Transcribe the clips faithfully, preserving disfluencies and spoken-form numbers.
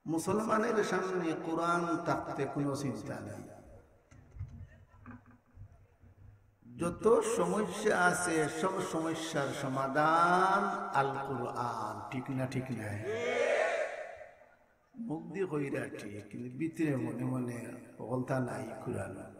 মুসলমানের সামনে কোরআন থাকতে কোনো চিন্তা নাই। যত সমস্যা আছে, সব সমস্যার সমাধান আল কোরআন। ঠিক না? ঠিক না? মুখ দি কইরা ঠিক, কিন্তু ভিতরে মনে মনে হকলতা নাই কোরআন।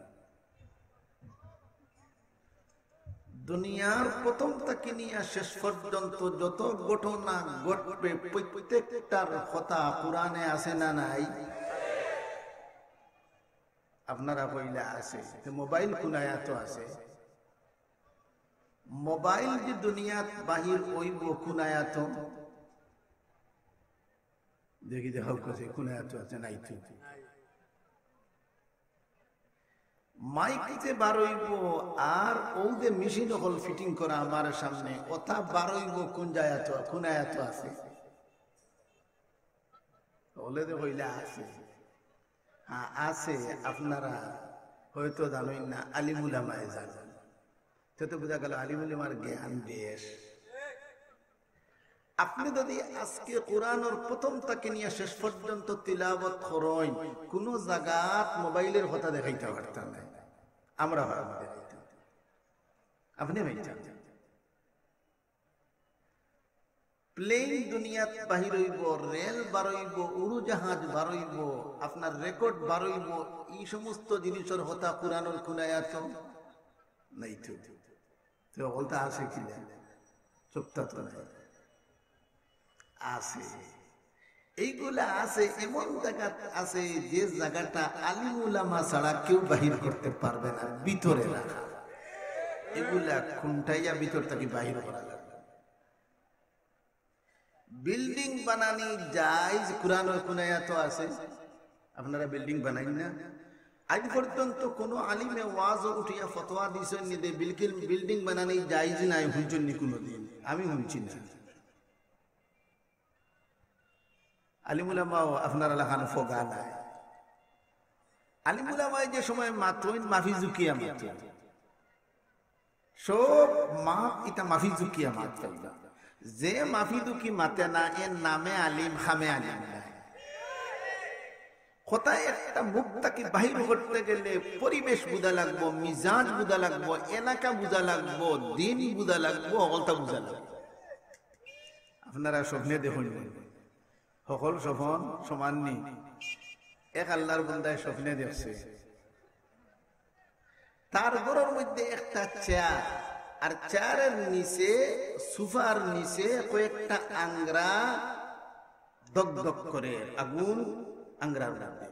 দুনিয়ার প্রথম থাকি নিয়া শেষ পর্যন্ত যত ঘটনা ঘটবে, প্রত্যেকটার কথা কোরআনে আছে না নাই? আপনারা কইলা আছে। তে মোবাইল কুন আয়াতো আছে? মোবাইল যে দুনিয়াত বাহির অইবো কুন আয়াতো? দেখি, দেখাও কাছে, কুন আয়াতো আছে? নাই তো। মাইক যে বারইবো, আর অউ যে মেশিন অকল ফিটিং করা আমার সামনে, অতা বারইবো কুন আয়াতো, কুন আয়াতো আছে? অকলে যে কইলা আছে। হ্যাঁ, আছে, আপনারা হয়তো জানইন না, আলিম উলামায়ে জানইন। তে তো বুঝা গেল আলিম উলামার জ্ঞান বেশ। আপনে যদি আজকে কোরআনর প্রথম থাকি নিয়া শেষ পর্যন্ত তিলাওয়াত করইন, কুনু জাগাত মোবাইলর কথা দেখাইতা পারতা নায়। আমরা পারমু দেখাইতা। আপনে পাইতা। প্লেন দুনিয়াত বাহির অইবো, রেল বারইবো, উড়োজাহাজ বারইবো, আপনার রেকর্ড বারইবো, ই সমস্ত জিনিসর কথা কোরআনর কুন আয়াতো নাই তো। তে অকলতা আছে কিনা? চুপটা তো নাই। আছে। এইগুলা আছে, এমন জাগাত আছে যে জাগাটা আলিম উলামা ছাড়া কেউ বাহির করতে পারবে না, ভিতরে রাখা। এগুলা খুন্টাইয়া ভিতর থাকি বাহির করা লাগবে। বিল্ডিং বানানি জায়েজ, কোরআনর কুন আয়াতো আছে? আপনারা বিল্ডিং বানাইন না? আজ পর্যন্ত কোনো আলিমে ওয়াজো উঠিয়া ফতোয়া দিছইন নি যে বিলকিল-, বিল্ডিং বানানি জায়েজ নায়, হুনছইন নি কুনুদিন? আমি হুনছি না। আলিম উলামাও আপনারা লাখান ফগা নায়। আলিম উলামায় যে সময় মাতইন, মাফি জুকিয়া মাতইন। সব মাত ইতা মাফি জুকিয়া মাত পাইবা। যে মাফি জুকি মাতে না, এর নামে আলিম, খামে আলিম নায়। কথা একটা মুখ থাকি বাহির করতে গেলে পরিবেশ বুঝা লাগবো, মিজাজ বুঝা লাগবো, এলাকা বুঝা লাগবো, দিন বুঝা লাগবো, হকলতা বুঝা লাগবো। আপনারা স্বপ্নে দেখইন, হকল স্বপন সমান নি। এক আল্লাহর বন্দায় স্বপ্নে দেখছে, তার ঘরর মধ্যে একটা চেয়ার, আর চেয়ারর নিচে, সোফার নিচে কয়েকটা আংরা দগদগ করে, আগুন আংরার মধ্যে।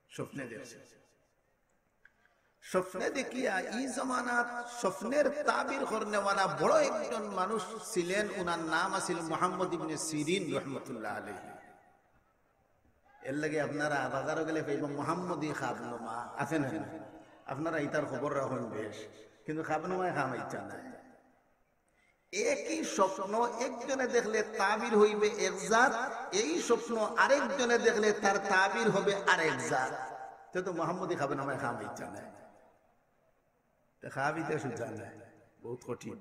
স্বপ্নে দেখছে। স্বপ্নে দেখিয়া, ই জমানাত স্বপ্নের তাবির করনেওয়ালা বড় একজন মানুষ ছিলেন, উনার নাম আছিল মুহাম্মদ ইবনে সিরিন রহমতুল্লাহ আলাইহি। এর লাগি আপনারা বাজারো গেলে পাইবা মুহাম্মদি খাবনুমা, আছে না? আপনারা ইতার খবর রাখইন বেশ, কিন্তু খাবনুমায় খামাইতা নায়। একই স্বপ্ন একজনে দেখলে তাবির হইবে এক জাত, এই স্বপ্ন আরেকজনে দেখলে তার তাবির হবে আরেক জাত। তে তো মুহাম্মদি খাবনুমায় খামাইতা নায়, তে খাবিতে সুজা নায়, বহুত কঠিন।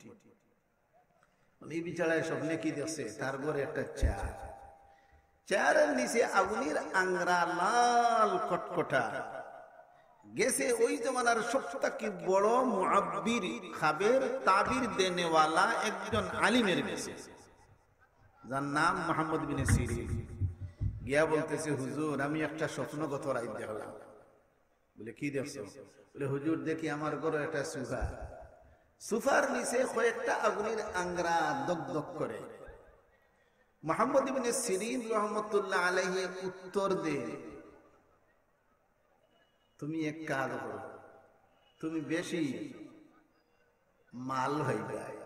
ই বিচারায় স্বপ্নে কি দেখছে? তার ঘরে একটা চেয়ার, চেয়ারর নিচে আগুনের আংরা লাল কটকটা। গেছে ওই জমানার সব থাকি বড় মুআব্বির, খাবের তাবির দেনেওয়ালা একজন আলিমের গেছে, যার নাম মুহাম্মদ বিন সিরিন। গিয়া বলতেছে, "হুজুর, আমি একটা স্বপ্ন গত রাইত দেখলাম।" বলে, "কি দেখছো?" বলে, "হুজুর, দেখি আমার ঘরো একটা সোফা, সোফার নিচে কয়েকটা আগুনের আংরা দগদগ করে।" মুহাম্মদ ইবনে সিরিন রহমতুল্লাহ আলাইহি উত্তর দেন, "তুমি এক কাজ করো, তুমি বেশি মাল হইবায়,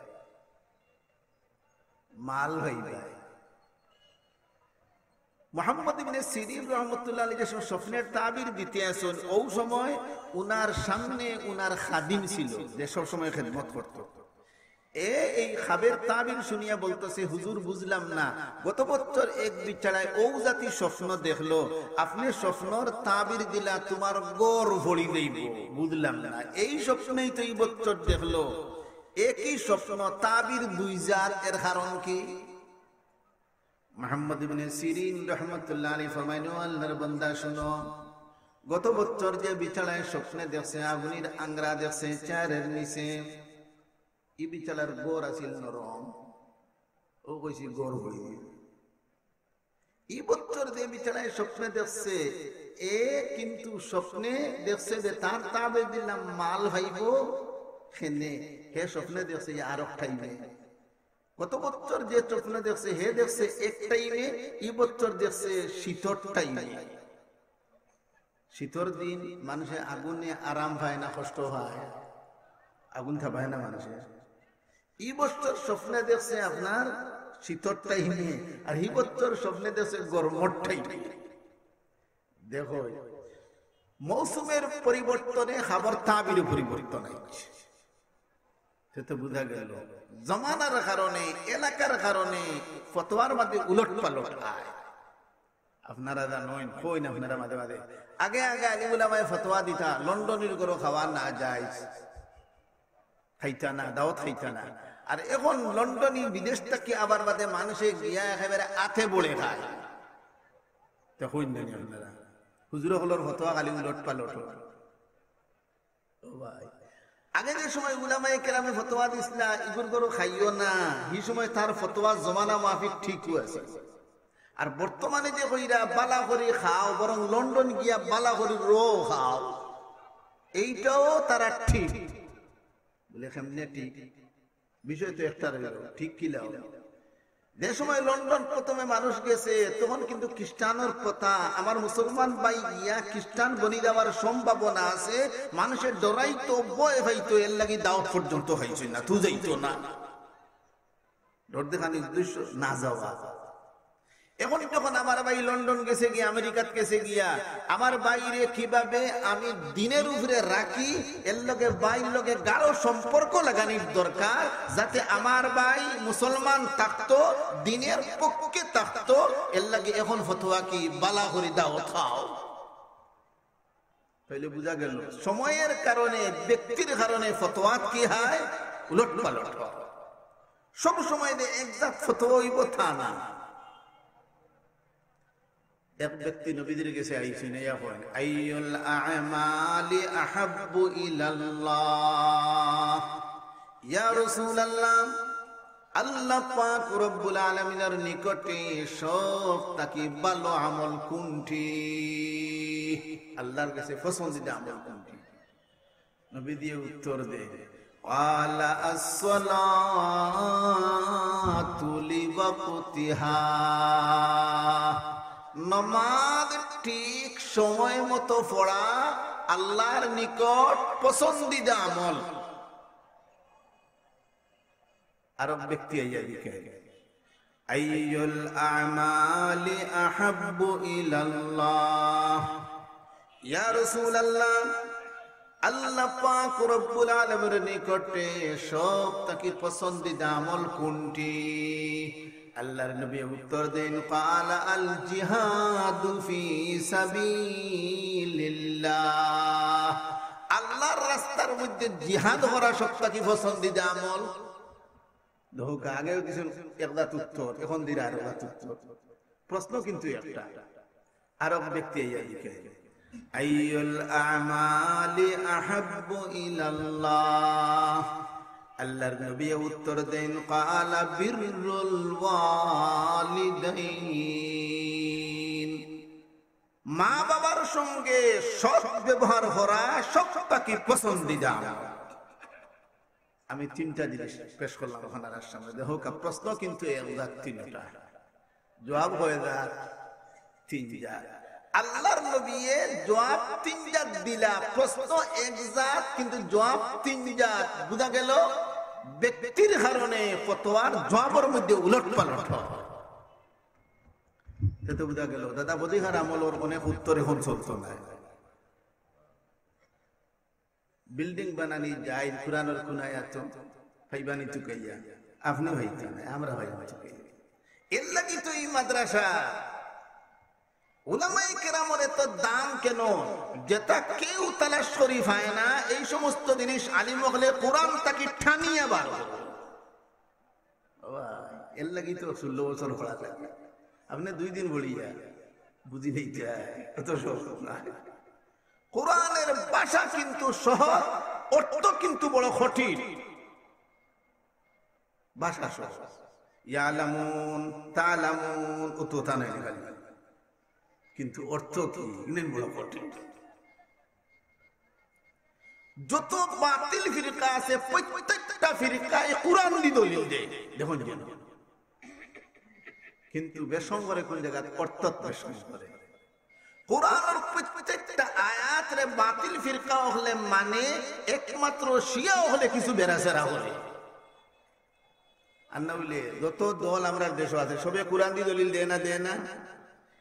মাল হইবায়।" মুহাম্মদ ইবনে সিরিন রহমতুল্লাহ আলাইহি যে সময় স্বপ্নের তাবির দিতে আছেন, ওই সময় উনার সামনে উনার খাদিম ছিল, যে সব সময় খেদমত করত। এ এই খাবের তাবির শুনিয়া বলতেছে, "হুজুর, বুঝলাম না, গত বছর এক বিচারায় ও জাতি স্বপ্ন দেখলো, আপনি স্বপ্নর তাবির দিলা, তোমার ঘর পড়ি যাইব, বুঝলাম না, এই স্বপ্নেই তো এই বছর দেখলো, একই স্বপ্ন, তাবির দুই জাত, এর কারণ কি?" মুহাম্মদ ইবনে সিরিন রহমতুল্লাহ আলাইহি ফরমাইন, "ও আল্লাহর বান্দা, শুনো, গত বছর যে বিছানায় স্বপ্নে দেখছে, আগুনের আংরা দেখছে চেয়ারের নিচে, ই বিছানার গড় আছিল নরম।" ও কইছি, "গড় হই।" ই বছর যে বিছানায় স্বপ্নে দেখছে, এ কিন্তু স্বপ্নে দেখছে যে তার তাবে দিলাম মাল পাইব, খেনে, হে স্বপ্নে দেখছে যে আরক টাইমে। গত বছর যে স্বপ্নে দেখছে, হে দেখছে এক টাইমে, ই বছর দেখছে শীতর টাইমে। শীতর দিন মানুষে আগুনে আরাম পায় না, কষ্ট পায়, আগুন থাপায় না মানুষে। ই বছর স্বপ্নে দেখছে আপনার শীতর টাইমে, আর ই বছর স্বপ্নে দেখছে গরমর টাইমে। দেখো, মৌসুমের পরিবর্তনে খাবার তাবিরও পরিবর্তন হয়েছে। সে তো বুঝা গেল, জমানার কারণে, এলাকার কারণে ফতোয়ার মাঝে উলট পালট আয়। আপনারা জানইন, কইন আপনারা মাঝে মাঝে। আগে আগে আলিম উলামায়ে ফতোয়া দিতা, লন্ডনীর ঘরো খাওয়া না যায়, খাইতা না, দাওয়াত খাইতা না। আর এখন লন্ডনী বিদেশ থাকি আবার বাদে মানুষে গিয়া একেবারে আতে বড়ে খায়। তে কইন না নি আপনারা, হুজুর অকলর ফতোয়া খালি উলট পালট অয়। ও ভাই, আগে যে সময় উলামায়ে কেরামে ফতোয়া দিছলা, "ইগুর ঘরো খাইও না", হি সময় তার ফতোয়া জমানা মাফিক ঠিকউ আছে। আর বর্তমানে যে কইরা বালা করি খাও, বরং লন্ডন গিয়া বালা করি রো খাও, এইটাও তারা ঠিক। বলে, "কেমনে ঠিক? বিষয় তো একটা রইল, ঠিক কিলা অইল?" যে সময় লন্ডন প্রথমে মানুষ গেছে, তখন কিন্তু খ্রিস্টানর প্রথা, আমার মুসলমান ভাই গিয়া খ্রিস্টান বনি যাওয়ার সম্ভাবনা আছে। মানুষে ডরাইতো, ভয় পাইতো, এর লাগি দাওয়াত পর্যন্ত খাইছে না, তু যাইতো না। ডর দেখানির উদ্দেশ্য না যাওয়া। এখন যখন আমার ভাই লন্ডন গেছে গিয়া, আমেরিকাত গেছে গিয়া, আমার ভাইরে কিভাবে আমি দিনের উপরে রাখি, এর লগে ভাইর লগে গাঢ় সম্পর্ক লাগানির দরকার, যাতে আমার ভাই মুসলমান থাকতো, দিনের পক্ষে থাকতো। এর লাগি এখন ফতোয়া কি? বালা করি দাওয়াত খাও। তাইলে বুঝা গেল, সময়ের কারণে, ব্যক্তির কারণে ফতোয়াত কি হয়? উলট পালট হয়। সব সময় যে এক জাত ফতোয়া অইব তা না। এক ব্যক্তি নবীজির গেছে আইছইন, আইয়া কইন, "আইয়ুল আমালি আহাব্বু ইলাল্লাহ?" ইয়া রাসূলুল্লাহ, আল্লাহ পাক রব্বুল আলামিনের নিকটে সব থাকি ভালো আমল কোনটি? আল্লাহর কাছে পছন্দিদা আমল কোনটি? নবীজিয়ে উত্তর দেইন, "ক্বালা আসসালাতু লিওয়াক্তিহা।" নমাজ ঠিক সময় মতো পড়া আল্লাহর নিকট পছন্দিদা আমল। আরক ব্যক্তি আইয়া জিকাইন, "আইয়ুল আমালি আহাব্বু ইলাল্লাহ?" ইয়া রাসূলুল্লাহ, আল্লাহ পাক রব্বুল আলামিনের নিকটে সব থাকি পছন্দিদা আমল কোনটি? আল্লাহর নবী উত্তর দেইন, "ক্বালা আল জিহাদু ফি সাবিলিল্লাহ।" আল্লাহর রাস্তার মধ্যে জিহাদ করা সব থাকি পছন্দিদা আমল। দেখো, আগেও দিছইন এক জাত উত্তর, এখন দিরা আরক জাত উত্তর। প্রশ্ন কিন্তু একটা। আরক ব্যক্তি আইয়া জিকাইন, "আইয়ুল আমালি আহাব্বু ইলাল্লাহ?" আল্লাহর নবী উত্তর দেইন, "ক্বালা বিররুল ওয়ালিদাইন।" মা বাবার সঙ্গে সৎ ব্যবহার করা সব থাকি পছন্দিদা আমল। আমি তিনটা জিনিস পেশ করলাম আপনারার সামনে। দেখো, প্রশ্ন কিন্তু এক জাত তিনটা, জবাব অয় জাত তিন জাত। আল্লাহর নবীয়ে জবাব তিন জাত দিলা, প্রশ্ন এক জাত কিন্তু জবাব তিন জাত। বুঝা গেল, ব্যক্তির কারণে ফতোয়ার জবাবর মধ্যে উলট পালট হয়। তে তো বুঝা গেল, দাদা বদিহার আমলর অনেক উত্তর এখন চলতো না। বিল্ডিং বানানি যায়, কোরআনর কোন আয়াত পাইবা নি তুকাইয়া? আপনে পাইতা না, আমরা পাইবা তুকাইয়া। এর লাগি তো এই মাদ্রাসা। উলামায়ে কেরামর এত দাম কেন? যেটা কেউ তালাশ করি পায় না, এই সমস্ত জিনিস আলিম অকলে কোরআন থাকি টানিয়া বার করে। বাবা, এর লাগি তো ষোলো বছর পড়া লাগে। আপনে দুই দিন পড়িয়া বুঝি নিতা, অত সহজ না। কোরআনের ভাষা কিন্তু সহজ, অর্থ কিন্তু বড় কঠিন। ভাষা সহজ, ইয়ালামুন, তালামুন, অত তা নাই খালি, কিন্তু অর্থ কি? ইনাইন বড় কঠিন। যত বাতিল ফিরকা আছে, প্রত্যেকটা ফিরকায় কোরআন দি দলিল দেয়, দেখইন যেন, কিন্তু বেশকম করে কোন জাগাত? অর্থত বেশকম করে। কোরআনর প্রত্যেকটা আয়াতরে বাতিল ফিরকা অকলে মানে, একমাত্র শিয়া অকলে কিছু বেড়াছেড়া করে। আর না অইলে যত দল আমরার দেশো আছে, সবে কোরআন দি দলিল দেয় না, দেয় না,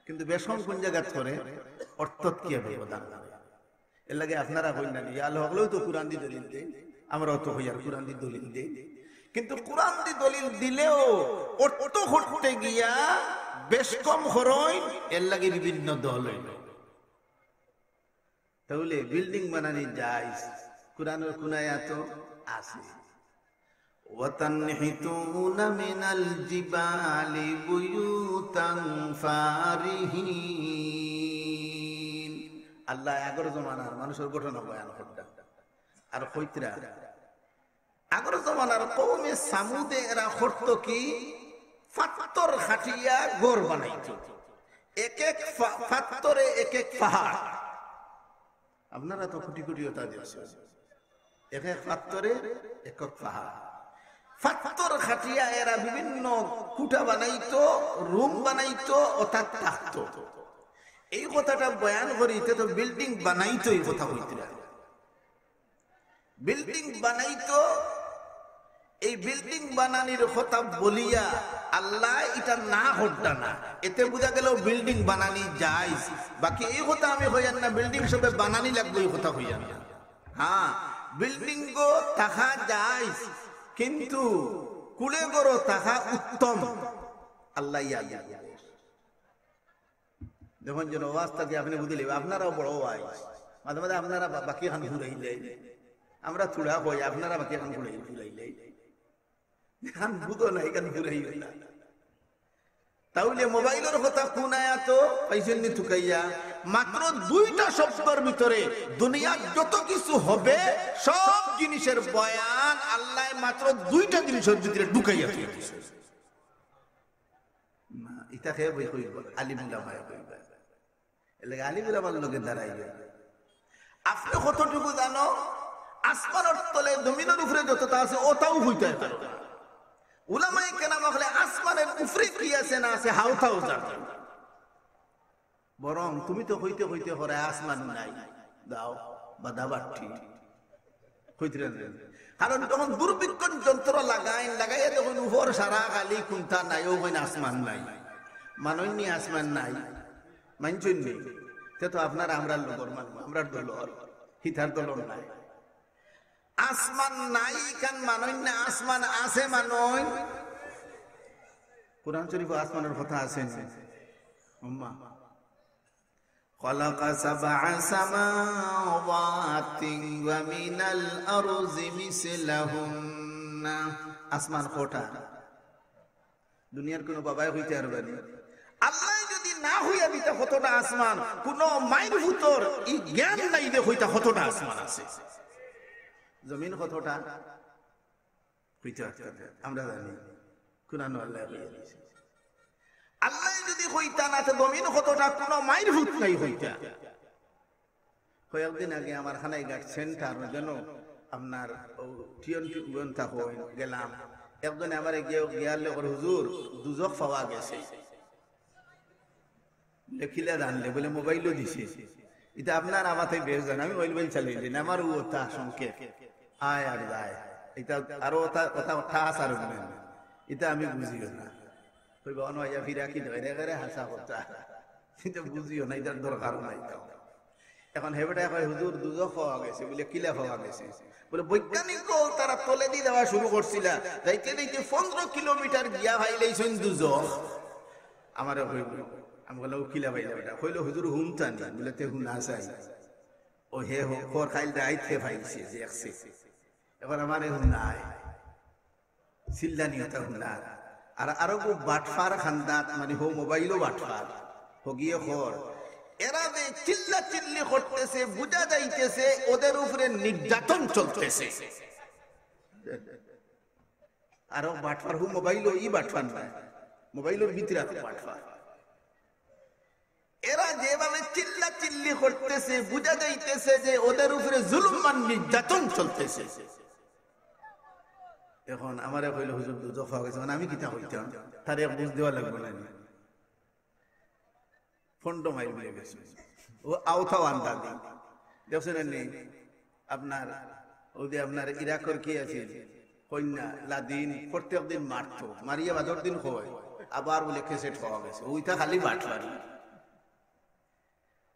কিন্তু বেশকম কোন জাগাত করে? অর্থত কিয়া ব্যবধান করে। এর লাগি আপনারা কইন না নি, ইয়ালা অকলেও তো কোরআন দি দলিল দেয়, আমরাও তো কইয়ার কোরআন দি দলিল দেয়, কিন্তু কোরআন দি দলিল দিলেও অর্থ করতে গিয়া বেশকম করইন, এর লাগি বিভিন্ন দল অইল। তাইলে বিল্ডিং বানানি জায়েজ, কোরআনর কোন আয়াতো আছে? وتنحتون من الجبال بيوتا فارهين। আল্লায় আগর জমানার মানুষর ঘটনা বয়ান কররা। আর কইতরা, আগর জমানার কওমে সামুদে এরা করতো কি, ফাত্তর কাটিয়া ঘর বানাইতো, এক এক ফা-, ফাত্তরে এক এক পাহাড়। আপনারা তো কুটি কুটি অতা দেখছইন, এক এক ফাত্তরে এক এক পাহাড়। ফাত্তর কাটিয়া এরা বিভিন্ন কুটা বানাইতো, রুম বানাইতো, অতাত থাকতো। এই কথাটা বয়ান করি, ইতে তো বিল্ডিং বানাইতো, এই কথা কইতরা। বিল্ডিং বানাইতো, এই বিল্ডিং বানানির কথা বলিয়া আল্লায় ইটা না করতা না। এতে বুঝা গেল বিল্ডিং বানানি জায়েজ। বাকি এই কথা আমি কইয়ার না, বিল্ডিং সবে বানানি লাগবো, এই কথা কইয়ার না। হ্যাঁ, বিল্ডিং গো থাকা জায়েজ, কিন্তু কুড়ে ঘরো থাকা উত্তম। আল্লায় ইয়াদ রাখবো। দেখইন যেন ওয়াজ থাকি আপনে বুঝিলে, আপনারাও বড় ওয়াইজ। মাঝে মাঝে আপনারা বা-, বাকি খান ঘুরাইলে, আমরা থুড়া কই, আপনারা বাকি খান ঘুরাই, ঘুরাইলে। এখান বুঝো না, এখান ঘুরাইও না। তাইলে মোবাইলর কথা কোন আয়াতো পাইছইন নি তুকাইয়া? মাত্র দুইটা শব্দর ভিতরে দুনিয়ার যত কিছু হবে, সব জিনিসের বয়ান আল্লায় মাত্র দুইটা জিনিসর ভিতরে ঢুকাইয়া থই দিছে। না, ইতা কে বই কইব? আলিম উলামায়ে কইবা। এর লাগি আলিম উলামার লগে দাঁড়াইবা। আপনে কতটুকু জানো? আসমানর তলে, জমিনর উপরে যতটা আছে, অতাও কইতায় পারো না। উলামায়ে কেরাম অকলে আসমানর উপরে কি আছে না আছে, হাওতাও জানো। বরং তুমি তো কইতে কইতে করায় আসমান নাই, দাও, বাদাবাটি। কইতরা না। কারণ যখন দূরবীক্ষণ যন্ত্র লাগাইন, লাগাইয়া দেখইন উপর সারা খালি, কুন্তা নাই, অউ কইন আসমান নাই। মানইন নি আসমান নাই, মানছইন নি? তে তো আপনারা আমরার লগর মানুষ, আমরার দলর, হিতার দলর নায়। আসমান নাই ইখান মানইন না, আসমান আছে মানইন। কোরআন শরীফো আসমানর কথা আছে নি? আম্মা। خلق سبع سماوات ومن الأرض مثلهن। আসমান কয়টা? দুনিয়ার কুনু বাবায় কইতা পারবা নি? আল্লায় যুদি না কইয়া দিতা কতটা আসমান, কুনু মাইর পুতর ই জ্ঞান নাই যে কইতা কতটা আসমান আছে। জমিন কতটা? কইতা পারতা না। আমরা জানি, কুরআনো আল্লায় কইয়া দিছে। আল্লায় যুদি কইতা না, তে জমিন কতটা কুনু মাইর পুত নাই কইতা। কয়েকদিন আগে আমার কানাইঘাট সেন্টার যেন আপনার ও টিয়ন টিয়ন থাকো গেলাম, একজনে আমারে গিয়া, গিয়ালে কর, "হুজুর, দুজখ পাওয়া গেছে।" বলে, "কিলা জানলে?" বলে, "মোবাইলো দিছে।" ইতা আপনার আমাতে বেশ জান, আমি মোবাইল মোবাইল চালাই দিন, আমার ও অতা সংক্ষেপ, আয় আর যায়। ইতা আরো অতা, অতা, অতা আসার মানে, ইতা আমি বুঝিও না। কইবা, "অনো আইয়া ফিরা কি ধরে গেলে হাসা কথা।" ইতা বুঝিও না, ইতার দরকার নাই তো। এখন হে বেটায় কয়, "হুজুর, দুজখ পাওয়া গেছে।" বলে, "কিলা পাওয়া গেছে?" বলে, "বৈজ্ঞানিক অকল তারা তলেদি যাওয়া শুরু করছিলা, যাইতে যাইতে পনেরো কিলোমিটার গিয়া পাইলাইছইন দুজখ।" আমারে কইল, আমি কইলাম, "ও কিলা পাইলা বেটা?" কইল, "হুজুর, হুনতা নি?" বলে, "তে হুনা চাই।" ও হে হো-, খর খাইল দে আইতে পাইছে, দেখছে। এখন আমারে হুনায়। চিল্লানি অতা হুনার। আর আরোগু বাটফার খান্দাত, মানে, হউ মোবাইলও বাটফার, হগিয়ে খর। এরা যে চিল্লা চিল্লি করতেছে, বুঝা যাইতেছে ওদের উপরে নির্যাতন চলতেছে। আরো বাটফার, হউ মোবাইলও, ই বাটফার নায়, মোবাইলর ভিতরে আরো বাটফার। এরা যেভাবে চিল্লা চিল্লি করতেছে, বুঝা যাইতেছে যে ওদের উপরে জুলুম আর নির্যাতন চলতেছে। এখন আমারে কইলে, "হুজুর, দুজখ পাওয়া গেছে, মানে আমি কিতা কইতাম?" তারে এক বুঝ দেওয়া লাগবো না নি? পনরো মাইল বুলে গেছে, ও আওতাও আন্দাজি। দেখছেন নি? আপনার, ওই যে আপনার ইরাকর কি আছিল, কন্যা লাদিন, প্রত্যেক দিন মারতো, মারিয়া বাদর দিন কয়, আবার বুলে ক্যাসেট পাওয়া গেছে, ওইটা খালি বাটফারি।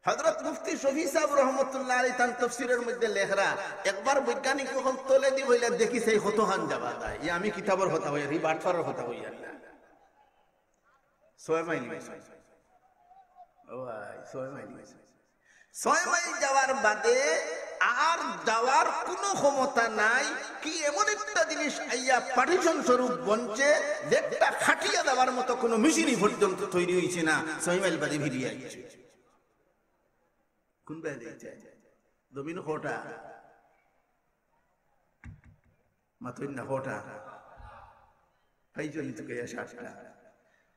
হযরত মুফতি শফি সাহেব রহমতুল্লাহ আলাইহি তান তফসিরর মধ্যে লেখরা, একবার বৈজ্ঞানিক অকল তলেদি কইলা, "দেখি সেই কতখান যাওয়া যায়।" ই আমি কিতাবর কথা কইয়ার, ই বাটফারর কথা কইয়ার না। ছয় মাইল গেছে। ও ভাই, ছয় মাইল গেছে। ছয় মাইল যাওয়ার বাদে আর যাওয়ার কোনো ক্ষমতা নাই। কি এমন একটা জিনিস আইয়া পার্টিশন স্বরূপ বনছে, যেটা খাটিয়া যাওয়ার মতো কোনো মেশিনই পর্যন্ত তৈরি হইছে না, ছয় মাইল বাদে ফিরিয়া আইছে। কোন বায়দি আইছে? জমিন কটা? মাতইন না কটা? পাইছো নি তো কইয়া সাতটা।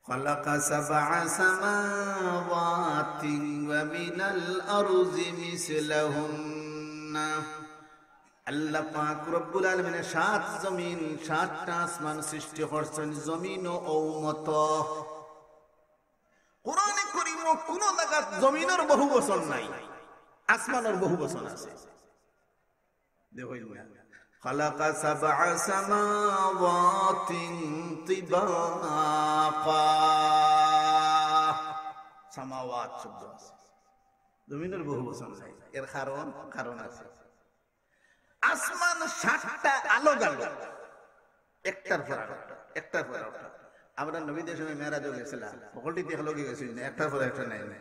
خلق سبع سماوات ومن الأرض مثلهن। আল্লাহ পাক রব্বুল আলামিনে সাত জমিন, সাতটা আসমান সৃষ্টি করছেন, জমিনও অউ মতো। কোরআনে করিমও কোনো জাগাত জমিনর বহু বচন নাই, আসমানর বহু বচন আছে। দেখইন না, خلق سبع سماوات طباقا। সামাওয়াত শব্দ আছে, জমিনর বহু বচন নাই। এর কারণ, কারণ আছে। আসমান সাতটা আলাদা আলাদা, একটার পর আরেকটা, একটার পর আরেকটা। আমরা নবীজির সময় মেরাজও গেছিলাম, সকলটি একলগে গেছি না, একটার পর একটা নাই, নাই।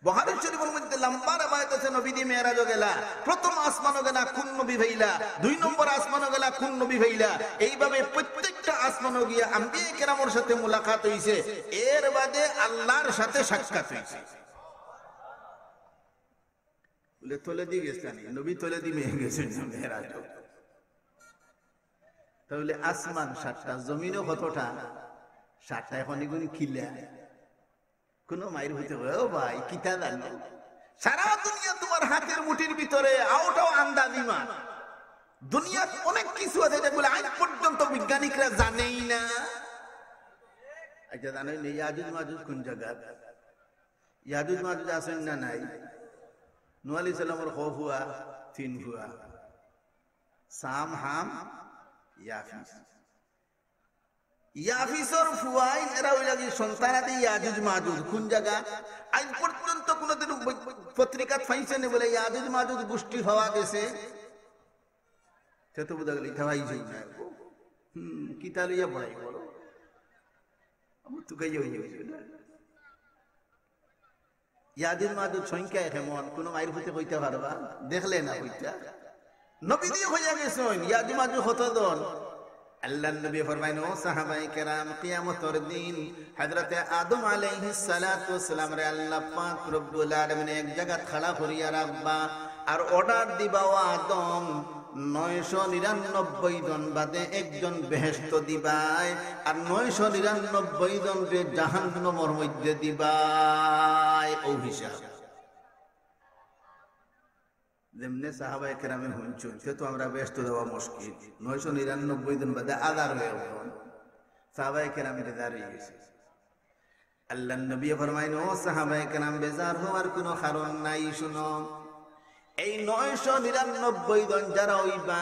বুখারী শরীফর মধ্যে লম্বা রেওয়ায়েত আছে, নবীজি মেরাজও গেলা, প্রথম আসমানও গেলা, কোন নবী পাইলা, দুই নম্বর আসমানও গেলা, কোন নবী পাইলা। এইভাবে প্রত্যেকটা আসমানও গিয়া আম্বিয়া কেরামর সাথে মুলাকাত হইছে, এর বাদে আল্লাহর সাথে সাক্ষাৎ হইছে। বুলে, "তলেদি গেছলা নি?" নবী তলেদি মেয়ে গেছেন না মেরাজও। তাহলে আসমান সাতটা, জমিনও কতটা? সাতটা। এখন এগুন কিলা? কোনো মাইর পুতে কয়, "ও ভাই, কিতা জানো? সারা দুনিয়া তোমার হাতের মুঠির ভিতরে, আওটাও আন্দাজি মাত। দুনিয়াত অনেক কিছু আছে যেগুলো আজ পর্যন্ত বিজ্ঞানিকরা জানেই না।" আচ্ছা, জানোই নি ইয়াজুজ মাজুজ কোন জায়গা? ইয়াজুজ মাজুজ আছেন না নাই? নূহ আলাইহিস সালামর ক ফুয়া? তিন ফুয়া। সাম, হাম, ইয়াফিস। ইয়াফিসর ফুয়াইন এরা অইলা কি সন্তানাদি ইয়াজুজ মাজুজ। কোন জায়গা? আজ পর্যন্ত কোনোদিন ব-, পত্রিকাত পাইছে নি বুলে ইয়াজুজ মাজুজ গোষ্ঠী পাওয়া গেছে? সে তো বুঝা গেল, ইতা পাইছে না। হুম, কিতা লইয়া পড়াই বলো? আমার তো গাইয়া হইয়া গেছে না। ইয়াজুজ মাজুজ সংখ্যায় কেমন? কোনো মাইর পুতে কইতা পারবা? দেখলে না কইতা? নবীজি কইয়া গেছইন, ইয়াজুজ মাজুজ কতজন? আল্লাহর নবী ফরমাইন, "ও সাহাবায়ে কেরাম, কিয়ামতর দিন হযরতে আদম আলাইহিস সালাতু ওয়াস সালামরে আল্লাহ পাক রব্বুল আলামিন এক জাগাত খাড়া করিয়া রাখবা, আর অর্ডার দিবা, 'ও আদম, নয়শো নিরানব্বই জন বাদে একজন বেহেশত দিবায়, আর নয়শো নিরানব্বই জনরে জাহান্নামর মধ্যে দিবায়।'" অউ হিসাব। যেমনে সাহাবায়ে কেরামে হুনছইন, তে তো আমরা বেহেশত যাওয়া মুশকিল। নয়শো নিরানব্বই জন বাদে হাজার অইয়া গেল। সাহাবায়ে কেরাম বেজার অইয়া গেছে। আল্লাহর নবী ফরমাইন, "ও সাহাবায়ে কেরাম, বেজার হওয়ার কোনো কারণ নাই। শুনো, এই নয়শো নিরানব্বই জন যারা অইবা,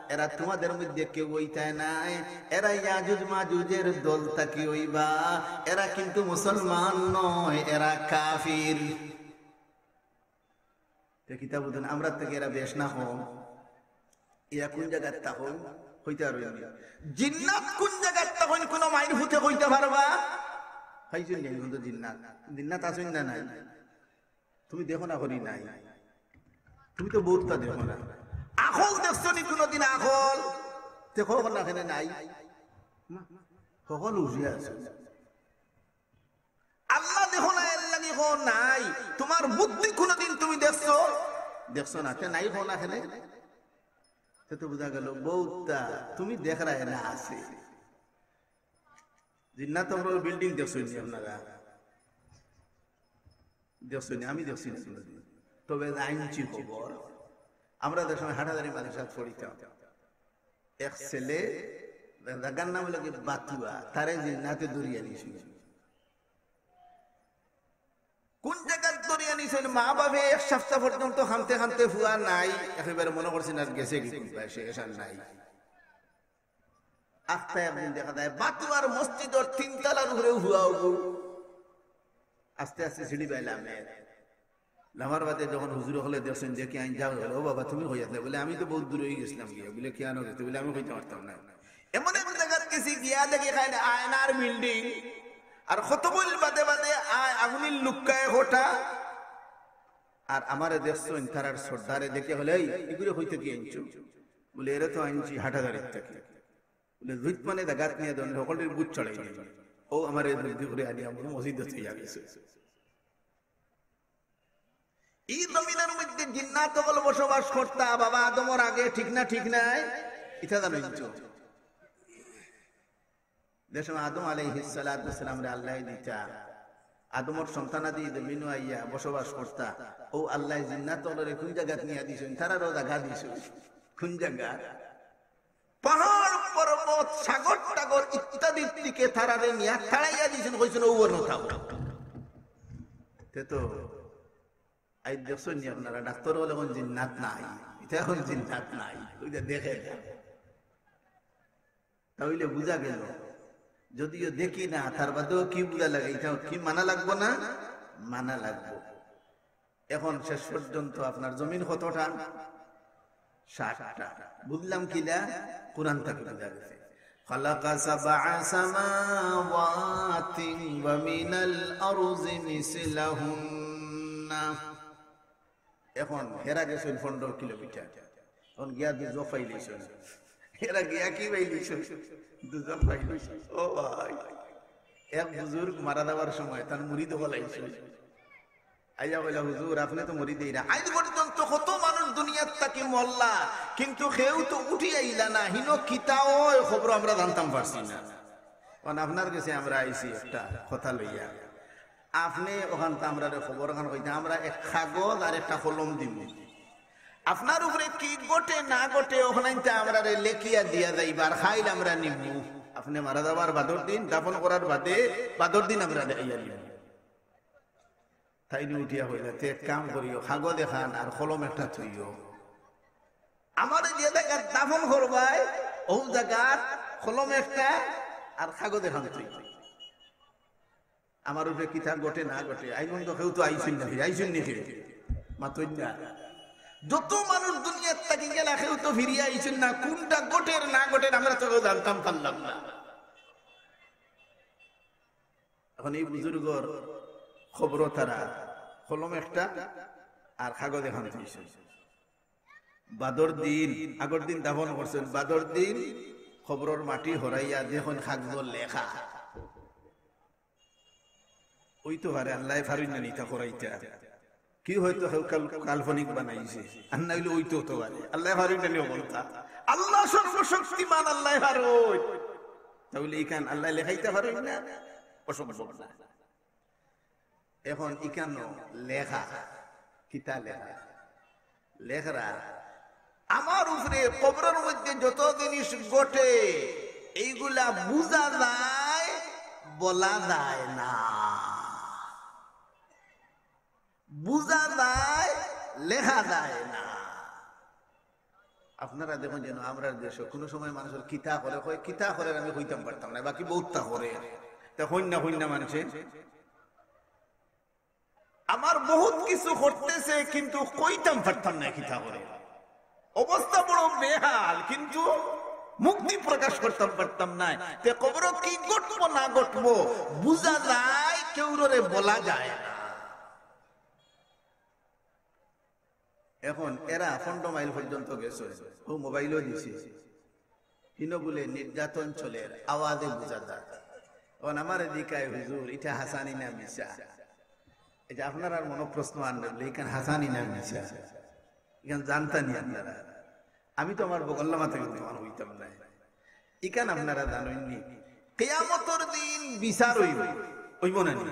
এরা তোমাদের মধ্যে কেউ অইতায় নায়। এরা ইয়াজুজ মাজুজের দল থাকি অইবা। এরা কিন্তু মুসলমান নয়, এরা কাফির।" তে কিতা বুঝইন, আমরা থাকি এরা বেশ না কম? এরা কোন জাগাত থাকইন? কইতা পারইন নি? জিন্নাত কোন জাগাত থাকইন? কোনো মাইর পুতে কইতা পারবা? পাইছইন নি এখন তো জিন্নাত? জিন্নাত আছইন না নাই? তুমি দেখো না করি নাই? তুমি তো বহুততা দেখো না। আখল দেখছো নি কোনোদিন আখল? দেখো না কেনে নাই? না। হকল হুশে আছো। আল্লাহ দেখো না, এর লাগি কও নাই। তুমার বুদ্ধি কুনুদিন তুমি দেখছো? দেখছো না, তে নাই কও না কেনে? তে তো বুঝা গেল, বউততা তুমি দেখরায় না, আছে। জিন্নাত আমরার building দেখছইন নি আপনারা? দেখছইন নি? আমি দেখছি না কুনুদিন। তবে জানছি খবর। আমরা যে সময় হাটহাজারী মাদ্রাসাত পড়িতাম, এক ছেলে, জাগার নাম অইলো কি বাতুয়া, তারে জিন্নাতে ধরিয়া নিছইন। কুন জাগাত ধরিয়া নিছইন? মা বাপে এক সপ্তাহ পর্যন্ত কানতে কানতে ফুয়া নাই, একেবারে মনো করছইন আর গেছে গি, শেষ আর নাই। আস্তা একদিন দেখা যায় বাতুয়ার মসজিদর তিন তালার উপরে ফুয়া অইবো। আস্তে আস্তে সিঁড়ি বায় লামে। লামার বাদে যখন হুজুর অকলে দেখছইন, দেখি আইন যাও, "ও বাবা, তুমি কই আছলায়?" বলে, "আমি তো বউত দূরে অই গেছলাম গিয়া।" বলে, "কিয়ানো গেছো?" বলে, "আমি কইতাম পারতাম না।" এমন এক জাগাত গেছি, গিয়া দেখি খাইন আয়নার building, আর কতগুইন বাদে বাদে আ-, আগুনির লুক্কায় খোটা। আর আমারে দেখছইন, তারার সর্দারে দেখে কইলা, "এই, ইগুরে কই থাকি আনছো?" বলে, "এরে তো আনছি হাটহাজারীর থাকি।" বলে, "জুইত মানে জাগাত নিয়া দেন, হকলটির বুঝ চড়াই দিন।" ও আমারে জলদি করি আনিয়া মসজিদো থইয়া গেছে। ই জমিনর মধ্যে জিন্নাত অকল বসবাস করতা বাবা আদমর আগে, ঠিক না, ঠিক নায়? ইতা জানইন তো। যে সময় আদম আলাইহিস সালাতু ওয়াস সালামরে আল্লায় দিতা, আদমর সন্তানাদি জমিনো আইয়া বসবাস করতা, অউ আল্লায় জিন্নাত অকলরে কুন জাগাত নিয়া দিছইন, তারারও জাগা দিছইন। কুন জাগা? পাহাড়, পর্বত, সাগর, টাগর ইত্যাদির দিকে তারারে নিয়া তাড়াইয়া দিছইন, কইছইন, "অউ অনো থাকো।" তে তো আইজ দেখছইন নি আপনারা, ডাক্তার অকলে কইন জিন্নাত নাই, ইতা কইন জিন্নাত নাই, অউ যে দেখে না। তা অইলে বুঝা গেল, যদিও দেখি না, তার বাদেও কি বুঝা লাগে, ইতা কি মানা লাগবো না? মানা লাগবো। এখন শেষ পর্যন্ত আপনার জমিন কতটা? সাতটা। বুঝলাম কিলা? কোরআন থাকি বুঝা গেছে। خلق سبع سماوات ومن الأرض مثلهن। এখন হেরা গেছইন পনেরো কিলোমিটার, এখন গিয়া দুজখ পাইলিছইন। হেরা গিয়া কি পাইলিছইন? দুজখ পাইলিছইন। ও ভাই, এক বুজুর্গ মারা যাওয়ার সময় তান মুরিদ অকল আইছইন। আইয়া কইলা, "হুজুর, আপনে তো মরি দেইরা।" আইজ পর্যন্ত কত মানুষ দুনিয়ার থাকি মরলা, কিন্তু কেউ তো উঠি আইলা না। হিনো কিতা অয় খবর আমরা জানতাম পারছি না। কারণ আপনার গেছে আমরা আইছি একটা কথা লইয়া। আপনে অখানতা আমরারে খবর খান কইতা, আমরা এক কাগজ আর একটা কলম দিমু। আপনার উপরে কি ঘটে না ঘটে, অখানতা আমরারে লেখিয়া দিয়া যাইবা, আর কাইল আমরা নিমু। আপনে মারা যাবার বাদর দিন, দাফন করার বাদে, বাদর দিন আমরা আইয়া নিমু। তাইন উঠিয়া কইলা, "তে এক কাম করিও, কাগজ এখান আর কলম একটা থইও। আমারে যে জাগাত দাফন করবায়, অউ জাগাত কলম একটা আর কাগজ এখান থইও।" আমার উপরে কিতা ঘটে না ঘটে, আইজ পর্যন্ত কেউ তো আইছইন না, আইছইন নি কেউ? মাতইন না। যত মানুষ দুনিয়ার থাকি গেলা, কেউ তো ফিরিয়া আইছইন না। কুনটা ঘটের না ঘটের আমরা তো কেউ জানতাম পারলাম না। এখন এই বুজুর্গর কবরো তারা কলম একটা আর কাগজ এখান থইছইন। বাদর দিন, আগর দিন দাফন করছইন, বাদর দিন কবরর মাটি হরাইয়া দেখইন কাগজো লেখা। অইতো পারে আল্লায় পারইন না নি ইতা করাইতা। কি হয়তো কেউ কাল-, কাল্পনিক বানাইছে। আর না অইলে অইতো তো পারে। আল্লায় পারইন না নি অবস্থা। আল্লাহ সর্বশক্তিমান, আল্লায় পারইন। তা অইলে ইখান আল্লায় লেখাইতা পারইন না, অসম্ভব না। এখন ইখানো লেখা, কিতা লেখা? লেখরা, আমার উপরে কবরর মধ্যে যত জিনিস ঘটে, এইগুলা বুঝা যায়, বলা যায় না। বুঝা যায়, লেখা যায় না। আপনারা দেখইন যেন আমরার দেশো কুনু সময় মানুষর কিতা করে, কয়, "কিতা করে আমি কইতাম পারতাম না, বাকি বউততা করে।" তা কইন না, কইন না মানষে। আমার বহুত কিছু করতেছে, কিন্তু কইতাম পারতাম না কিতা করে। অবস্থা বড় বেহাল, কিন্তু মুখদি প্রকাশ করতাম পারতাম না। তে কবরো কি ঘটবো না ঘটবো বুঝা যায়, কেউররে বলা যায় না। এখন এরা পনেরো মাইল পর্যন্ত গেছে, অউ মোবাইলও দিছে। হিনো বুলে নির্যাতন চলের, আওয়াজে বুঝা যায়। অখন আমারে জিকায়, "হুজুর, ইটা হাছানি না মিছা?" ইটা আপনারার মনো প্রশ্ন আনলে, ইখান হাছানি না মিছা? ইখান জানতা নি আপনারা? আমি তো আমার বগল্লা মাথা কিন্তু আমার অইতাম নায়। ইখান আপনারা জানইন নি? কিয়ামতর দিন বিচার অইবো, অইবো না নি?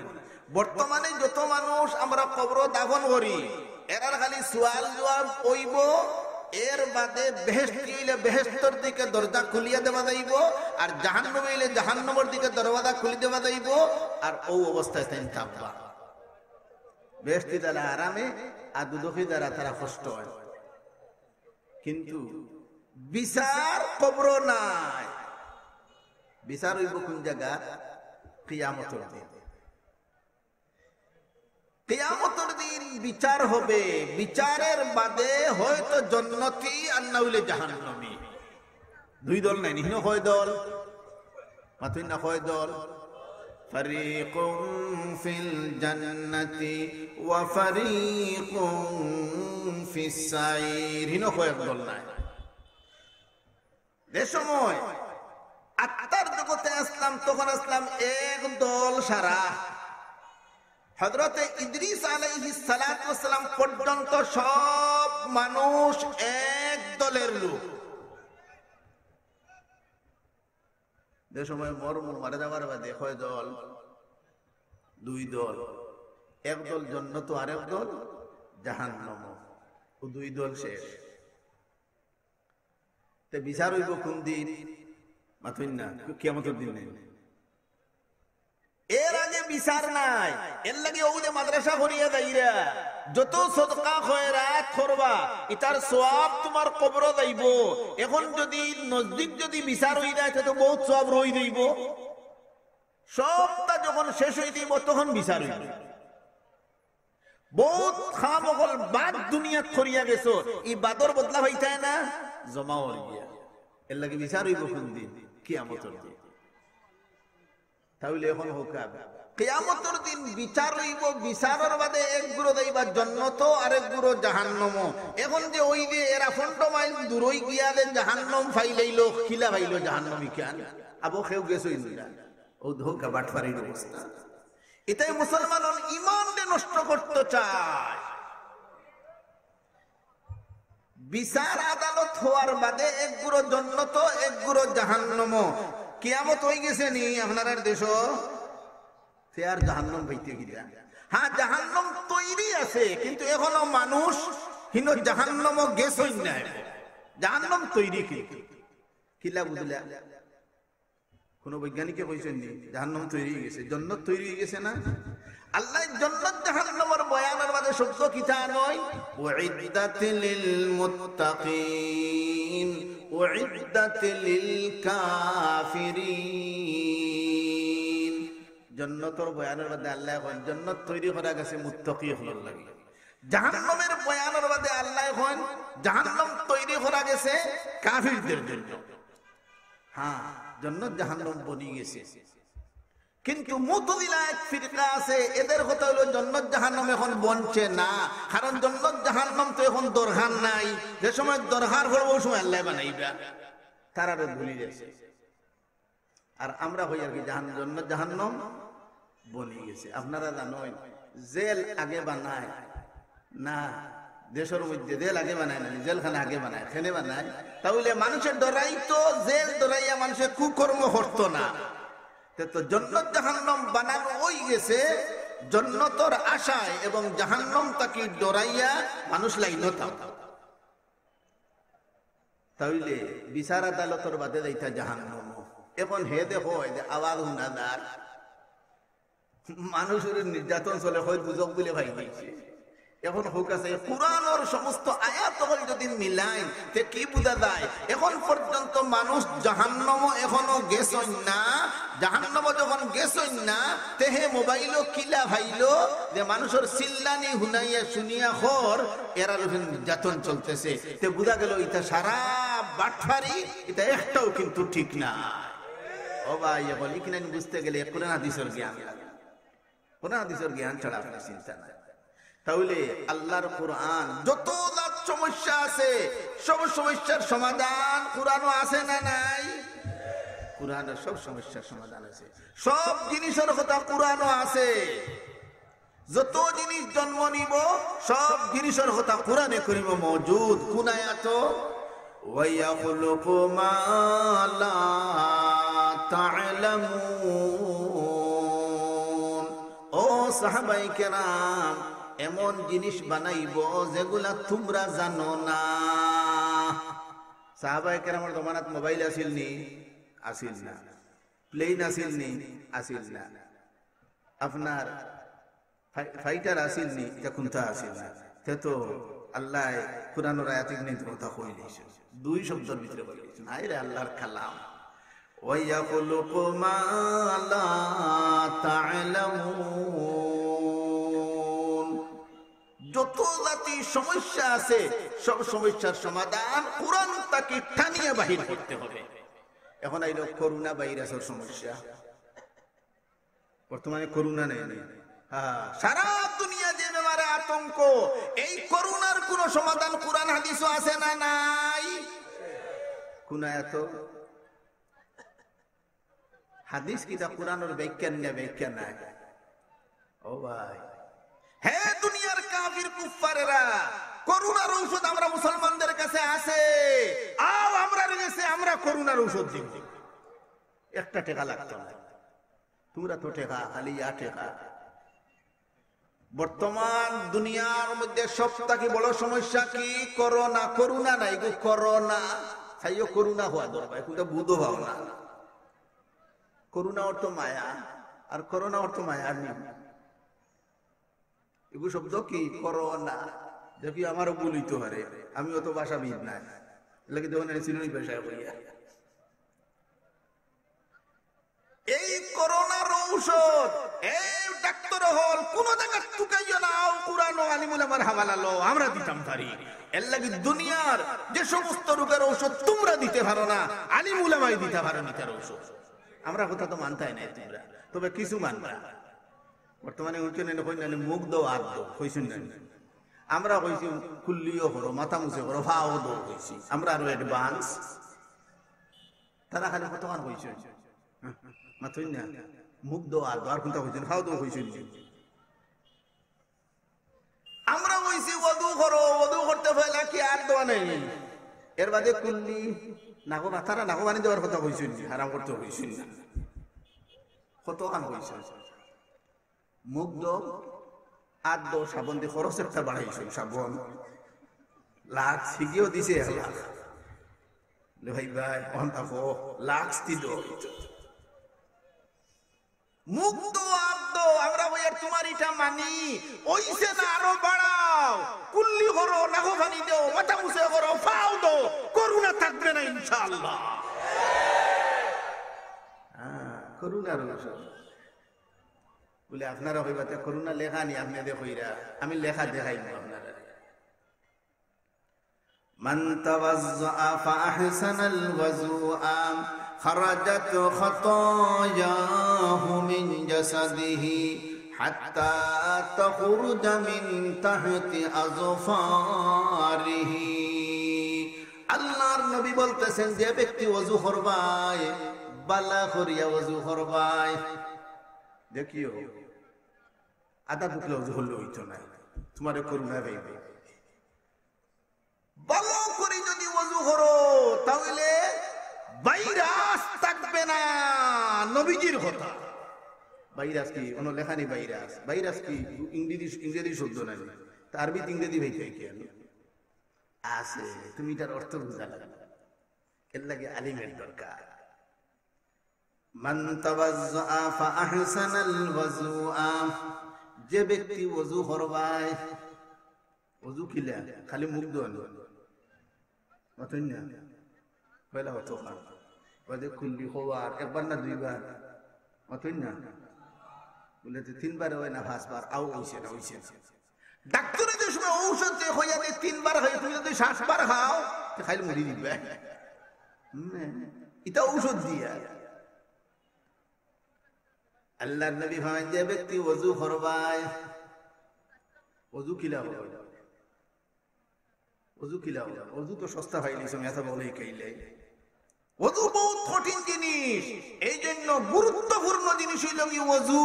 বর্তমানে যত মানুষ আমরা কবরো দাফন করি, এরার খালি সুয়াল জুয়াব অইবো, এর বাদে বেহেশতি অইলে বেহেশতর দিকে দরজা খুলিয়া দেওয়া যাইবো, আর জাহান্নামী অইলে জাহান্নামর দিকে দরওয়াজা খুলি দেওয়া যাইবো, আর অউ অবস্থায় তাইন থাকবা। বেহেশতি যারা আরামে, আর দুজখি যারা তারা কষ্ট অয়। কিন্তু বিচার কবরো নায়। বিচার অইবো কুন জাগাত? কিয়ামতর দিন। কিয়ামতর দিন বিচার হবে। বিচারের বাদে হয়তো জন্নতি আর না অইলে জাহান্নামী। দুই দল নায় নি? হিনো কয় দল? মাতইন না, কয় দল? فريق في الجنة وفريق في السعير। হিনো কয় এক দল নায়? যে সময় আত্মার জগতে আছলাম, তখন আছলাম এক দল সারা। হযরতে ইদ্রিস আলাইহিস সালাতু ওয়াস সালাম পর্যন্ত সব মানুষ এক দলের লোক। যে সময় মরমু, মারা যাওয়ার বাদে কয় দল? দুই দল। এক দল জন্নত, আর এক দল জাহান্নাম। অউ দুই দল শেষ। তে বিচার অইবো কুন দিন? মাতইন না, কিয়ামতর দিন নায়? এর আগে বিচার নাই। এর লাগি অউ যে মাদ্রাসা করিয়া যাইরা, যত সদকা খয়রাত করবা, ইতার সওয়াব তুমার কবরো যাইবো। এখন যদি নজদিক যদি বিচার অই যায়, তে তো বউত সওয়াব রই যাইবো। সবটা যখন শেষ অই যাইবো, তখন বিচার অইবো। বউত কাম অকল বাদ দুনিয়াত করিয়া গেছো, ই বাদর বদলা পাইতায় না, জমা অর গিয়া। এর লাগি বিচার অইবো কুন দিন? কিয়ামতর দিন। তাইলে এখন কউক্কা, কিয়ামতর দিন বিচার অইবো, বিচারর বাদে এক গুরু যাইবা জন্নতো আর এক গুরু জাহান্নামো। এখন যে অউ যে এরা পনরো মাইল দূরই গিয়া যে জাহান্নাম পাইলাইলো, কিলা পাইলো জাহান্নাম ইখান? আবো কেউ গেছইন না। অউ ধোকা বাটপারির অবস্থা। ইতায় মুসলমানর ইমানরে নষ্ট করতো চায়। বিচার আদালত হওয়ার বাদে এক গুরু জন্নতো, এক গুরু জাহান্নামো। কিয়ামত অই গেছে নি আপনারার দেশো? তে আর জাহান্নাম পাইতে কিলা? হ্যাঁ, জাহান্নাম তৈরি আছে, কিন্তু এখনো মানুষ হিনো জাহান্নামো গেছইন না। জাহান্নাম তৈরি কিন্তু। কিলা বুঝলা? কুনু বৈজ্ঞানিকে কইছইন নি জাহান্নাম তৈরি অই গেছে? জন্নত তৈরি অই গেছে না? আল্লায় জন্নত জাহান্নামর বয়ানর বাদে শব্দ কিতা আনইন? উইদ্দাত লিল মুত্তাকিন, উইদ্দাত লিল কাফিরিন। জন্নতর বয়ানর বাদে আল্লায় কইন, জন্নত তৈরি করা গেছে মুত্তাকি অকলর লাগি। জাহান্নামর বয়ানর বাদে আল্লায় কইন, জাহান্নাম তৈরি করা গেছে কাফিরদের জন্য। হ্যাঁ, জন্নত জাহান্নাম বনি গেছে। কিন্তু মুতাজিলা এক ফিরকা আছে, এদের কথা অইলো জন্নত জাহান্নাম এখন বনছে না, কারণ জন্নত জাহান্নাম তো এখন দরকার নাই, যে সময় দরকার পড়বো অউ সময় আল্লায় বানাইবা, তারা আরো ভুলি গেছে। আর আমরা কই আর কি জাহান-, জন্নত জাহান্নাম বনি গেছে। আপনারা জানইন, জেল আগে বানায় না, দেশর মধ্যে জেল আগে বানায় না, জেলখানা আগে বানায়, কেনে বানায়? তাইলে মানুষে ডরাইতো, জেল ডরাইয়া মানুষে কুকর্ম করতো না। তে তো জন্নত জাহান্নাম বানানো অই গেছে জন্নতর আশায়, এবং জাহান্নাম থাকি ডরাইয়া মানুষ লাইনো থাকতো। তাইলে বিচার আদালতর বাদে যাইতা জাহান্নামো। এখন হে দেখো, এই যে আওয়াজ হুনা যার, মানুষর নির্যাতন চলে, কয় দুজখ বুলে পাইলাইছে। এখন কউক্কা চাই, কোরআনর সমস্ত আয়াত অকল যদি মিলাইন, তে কি বুঝা যায়? এখন পর্যন্ত মানুষ জাহান্নামো এখনো গেছইন না। জাহান্নামো যখন গেছইন না, তে হে মোবাইলো কিলা পাইলো যে মানুষর চিল্লানি হুনাইয়া শুনিয়া কর, এরার উপরে নির্যাতন চলতেছে। তে বুঝা গেল ইতা সারা বাটপারি, ইতা একটাও কিন্তু ঠিক না। ও ভাই, এখন ইখান বুঝতে গেলে কোরআন হাদিসর জ্ঞান লাগে। কোরআন হাদিসর জ্ঞান ছাড়া আপনার চিন্তা নাই। তাইলে আল্লাহর কোরআন যত জাত সমস্যা আছে, সব সমস্যার সমাধান কোরআনো আছে না নাই? কোরআনো সব সমস্যার সমাধান আছে, সব জিনিসর কথা কোরআনো আছে। যত জিনিস জন্ম নিব, সব জিনিসর কথা কোরআনে করিমো মওজুদ। কোন আয়াতো? "ওয়া ইয়াখলুকু মা লা তা'লামুন।" ও সাহাবায়ে কেরাম, এমন জিনিস বানাইবো যেগুলা তুমরা জানো না। সাহাবায়ে কেরামর জমানাত মোবাইল আছিল নি? আছিল না। প্লেন আছিল নি? আছিল না। আপনার ফাই-, ফাইটার আছিল নি? ইতা কুন্তা আছিল না। তে তো আল্লায় কোরআনর আয়াত ইখানিত কথা কইলিছইন। দুই শব্দর ভিতরে কইলিছইন। হায়রে আল্লার কালাম। "ওয়া ইয়াখলুকু মা লা তা'লামুন।" যত জাতি সমস্যা আছে, সব সমস্যার সমাধান কোরআন থাকি টানিয়া বাহির করতে হবে। এখন আইলো করোনা ভাইরাসর সমস্যা। বর্তমানে করোনা নাই নি? হ্যাঁ, সারা দুনিয়া যে বেমারে আতঙ্ক, এই করোনার কোনো সমাধান কোরআন হাদিসো আছে না নাই? কোন আয়াতো? হাদিস কিতা কোরআনর ব্যাখ্যা নি না ব্যাখ্যা নাই? ও ভাই, হে দুনিয়ার কাফির কুফফারেরা, করোনার ঔষধ আমরা মুসলমানদের কাছে আছে। আও আমরার গেছে, আমরা করোনার ঔষধ দিব। একটা টেকা লাগতো না। তুমরা তো টেকা, খালি ইয়া টেকা। বর্তমান দুনিয়ার মধ্যে সব থাকি বড় সমস্যা কি? করোনা। করোনা নাই গো, করোনা। চাইও করোনা হওয়া দরকার, কুন্তা বুঝো পাও না। করোনা অর্থ মায়া, আর করোনা অর্থ মায়া নি। এগু শব্দ কি? করোনা। দেখি আমারও ভুল অইতো পারে, আমি অত ভাষাবিদ নায়। এর লাগি দেখইন সিলোনি ভাষায় কইয়া। এই করোনার ঔষধ, এই ডাক্তর অকল, কুনু জাগাত তুকাইও না, আও কুরআন ও আলিম উলামার হাওয়ালা লও, আমরা দিতাম পারি। এর লাগি দুনিয়ার যে সমস্ত রোগের ঔষধ তুমরা দিতে পারো না, আলিম উলামায় দিতা পারইন ইতার ঔষধ। আমরার কথা তো মানতায় নায় তুমরা, তবে কিছু মানবা। বর্তমানে হুনছইন না নি, কইন না নি, মুখ ধও, আত ধও, কইছইন না নি? আমরা কইছি কুল্লিও করো, মাথা মুছে করো, ফাও ধও কইছি। আমরা আরো advance। তারা খালি কতখান কইছইন? মাতইন না। মুখ ধও, আত ধও, আর কুনতা কইছইন? ফাও ধও কইছইন। আমরা কইছি অজু করো, অজু করতে পয়লা কি আত ধওয়া নায় নি? এর বাদে কুল্লি, নাকো, তারা নাকো পানি দেওয়ার কথা কইছইন নি, হারাম করতে কইছইন না। কতখান কইছইন? মুখ ধও, আত ধও, সাবন দি খরচ একটা বাড়াইছইন, সাবন। লাক্স হিগিও দিছে এক লাখ। লে ভাই ভাই, অন থাকো, লাক্স দি ধও। মুখ ধও, আত ধও, আমরা কইয়ার তুমার ইটা মানি, অইছে না আরো বাড়াও, কুল্লি করো, নাকো পানি দেও, মাথা মুছে করো, ফাও ধও, করোনা থাকবে না ইনশাআল্লাহ। হ্যাঁ, করোনার ঔষধ। বলে, আপনারা কইবা, "তে করোনা লেখা নি, আপনে দে কইরা।" আমি লেখা দেখাইমু আপনারারে। من توضأ فأحسن الوضوء خرجت خطاياه من جسده حتى تخرج من تحت أظفاره। আল্লাহর নবী বলতেছেন, যে ব্যক্তি অজু করবায়, বালা করিয়া অজু করবায়, দেখিও, আধা টুকরা অজু করলে অইতো নায়, তুমারে করোনা পাইবো। ভালো করি যদি অজু করো, তাহলে ভাইরাস থাকবে না। নবীজির কথা। ভাইরাস কি? অনো লেখা নি ভাইরাস। ভাইরাস কি? ইংরেজি, ইংরেজি শব্দ নায় নি? তা আরবিত ইংরেজি ভাই কি আর আছে? তুমি ইটার অর্থ বুঝা লাগবে। এর লাগি আলিমের দরকার। من توضأ فأحسن الوضوء, যে ব্যক্তি অজু করবায়, অজু কিলা? খালি মুখ ধোয়া নি? মাতইন না। পয়লা অতখান। বাদে কুল্লি কওয়ার, একবার না দুইবার? মাতইন না। বলে, "তে তিনবার অয় না পাঁচবার?" আও অইছে না, অইছে না। ডাক্তরে যে সময় ঔষধ যে কইয়া দেয় তিনবার খাইও, তুমি যদি সাতবার খাও, তে খাইলে মরি দিবা। হুম, ইটা ঔষধ দিয়া। আল্লাহর নবী ফরমায়, যে ব্যক্তি অজু করবায়, অজু কিলা করবায়? অজু কিলা করবায়? অজু তো সস্তা পাইলিছইন, এত বলে খাইলে। অজু বহুত কঠিন জিনিস, এই জন্য গুরুত্বপূর্ণ জিনিস অইল কি অজু।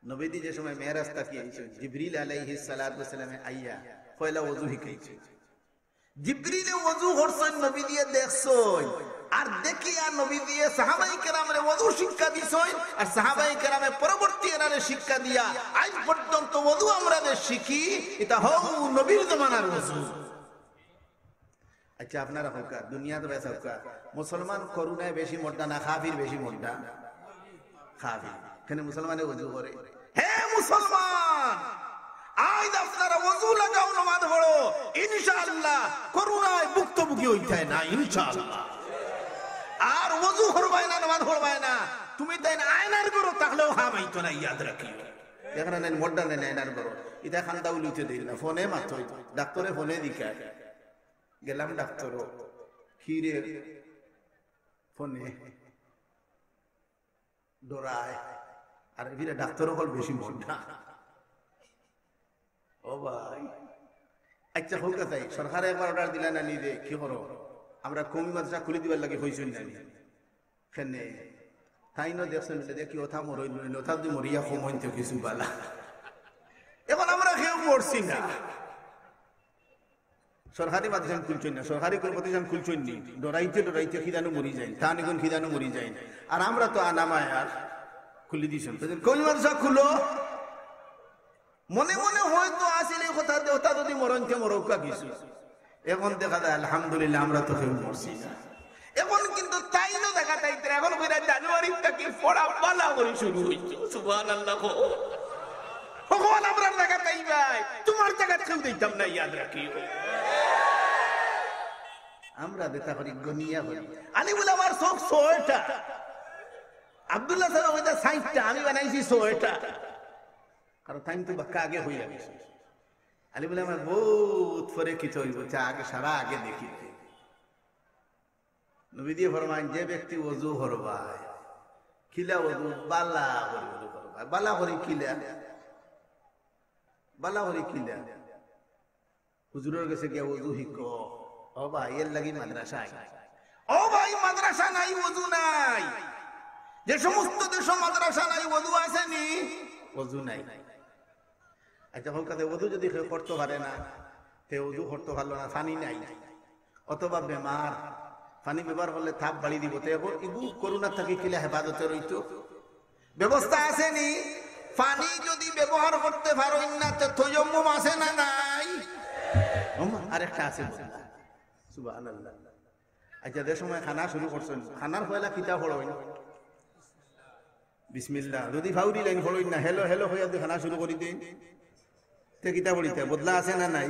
নবীজি যে সময় মেরাজ থাকি আইছইন, জিবরিল আলাইহিস সালাতু ওয়াস সালামে আইয়া পয়লা অজু শিখাইছইন। জিবরিলে অজু করছইন, নবীজিয়ে দেখছইন, আর দেখিয়া নবীজিয়ে সাহাবায়ে কেরামরে অজু শিক্ষা দিছইন, আর সাহাবায়ে কেরামে পরবর্তী এরারে শিক্ষা দিয়া আইজ পর্যন্ত অজু আমরা যে শিখি, ইটা হউ নবীর জমানার অজু। আচ্ছা, আপনারা কউক্কা, দুনিয়াত বেশ কউক্কা, মুসলমান করোনায় বেশি মরতা না কাফির বেশি মরতা? কাফির। কেনে মুসলমানে অজু করে? হে মুসলমান, আইজ আপনারা অজু লাগাও, নমাজ পড়ো, ইনশাআল্লাহ করোনায় ভুক্তভোগী অইতায় না, ইনশাআল্লাহ। আর অজু করবায় না, নমাজ পড়বায় না, তুমি তাইন আয়নার ঘরো থাকলেও কাম অইতো না, ইয়াদ রাখিও। দেখরা নাইন, মররা নাইন আয়নার ঘরো, ইতা কান্দা উলিতে দেইন না, ফোনে মাতইন, ডাক্তরে ফোনে জিকায়। গেলাম ডাক্তরো, কিরে ফোনে ডরায়, আর এরা ডাক্তর অকল বেশি মররা। ও ভাই, আচ্ছা, কউক্কা চাই, সরকারে একবার অর্ডার দিলা না নি যে কি করো, আমরা কওমি মাদ্রাসা খুলি দিবার লাগি কইছইন না নি? কেনে তাইনও দেখছইন, দেখি ওটা মরইল, ওটা যদি মরিয়া কম অইন তে কিছু বালা। এখন আমরা কেউ মরছি না। সরকারি মাদ্রাসা খুলছইন না, সরকারি কোনো প্রতিষ্ঠান খুলছইন নি, ডরাইতে ডরাইতে কিজানু মরি যাইন, তান ইগুন কিজানু মরি যাইন। আর আমরা তো আনা মায়ার খুলি দিছইন। তো কওমি মাদ্রাসা খুলো, মনে মনে হয়তো আছিল এই কথা, ওটা যদি মরইন তে মরউক্কা কিছু। এখন দেখা যায়, আলহামদুলিল্লাহ, আমরা তো কেউ মরছি না। এখন কিন্তু তাইনও দেখা তাইতরা, এখন কইরা জানুয়ারি থাকি পড়া বালা করি শুরু অইছে। সুবহানাল্লাহ। ভগবান আমরার জাগাত আইবায়, তুমার জাগাত কেউ দিতাম না, ইয়াদ রাখিও। আমরা যেটা করি গনিয়া করি। আলিমুল আমার চউখ ছয়টা, আব্দুল্লাহ সাহেব ওইটা ষাইটটা, আমি বানাইছি ছয়টা। কারণ তাইন তো বাক্কা আগে অইয়া গেছে। আলিমুল আমার বহুত পরে কিতা অইবো, তা আগে সারা আগে দেখি। নবীজিয়ে ফরমাইন, যে ব্যক্তি অজু করবায়, কিলা অজু, বালা করি অজু করবায়, বালা করি কিলা, বালা করি কিলা, হুজুরর গেছে গিয়া অজু শিখো। ও ভাই, এর লাগি মাদ্রাসা নাই। ও ভাই, মাদ্রাসা নাই, অজু নাই। যে সমস্ত দেশো মাদ্রাসা নাই, অজু আছে নি? অজু নাই। আচ্ছা, কউক্কা তে অজু যদি কেউ করতো পারে না, তে অজু করতো পারলো না, পানি নাই, অথবা বেমার, পানি ব্যবহার করলে তাপ বাড়ি দিবো, তে এখন ইগু করোনা থাকি কিলা হেফাজতে রইতো? ব্যবস্থা আছে নি? পানি যদি ব্যবহার করতে পারইন না, তে তৈয়ম্মুম আছে না নাই? ওমা, আরেকটা আছে বদলা। সুবহানাল্লাহ। আচ্ছা, যে সময় খানা শুরু করছইন, খানার পয়লা কিতা পড়ইন? বিসমিল্লাহ। যদি ফাউরি লাইন পড়ইন না, হ্যালো, হ্যালো কইয়া যদি খানা শুরু করি দেইন, তে কিতা পড়িতা? বদলা আছে না নাই?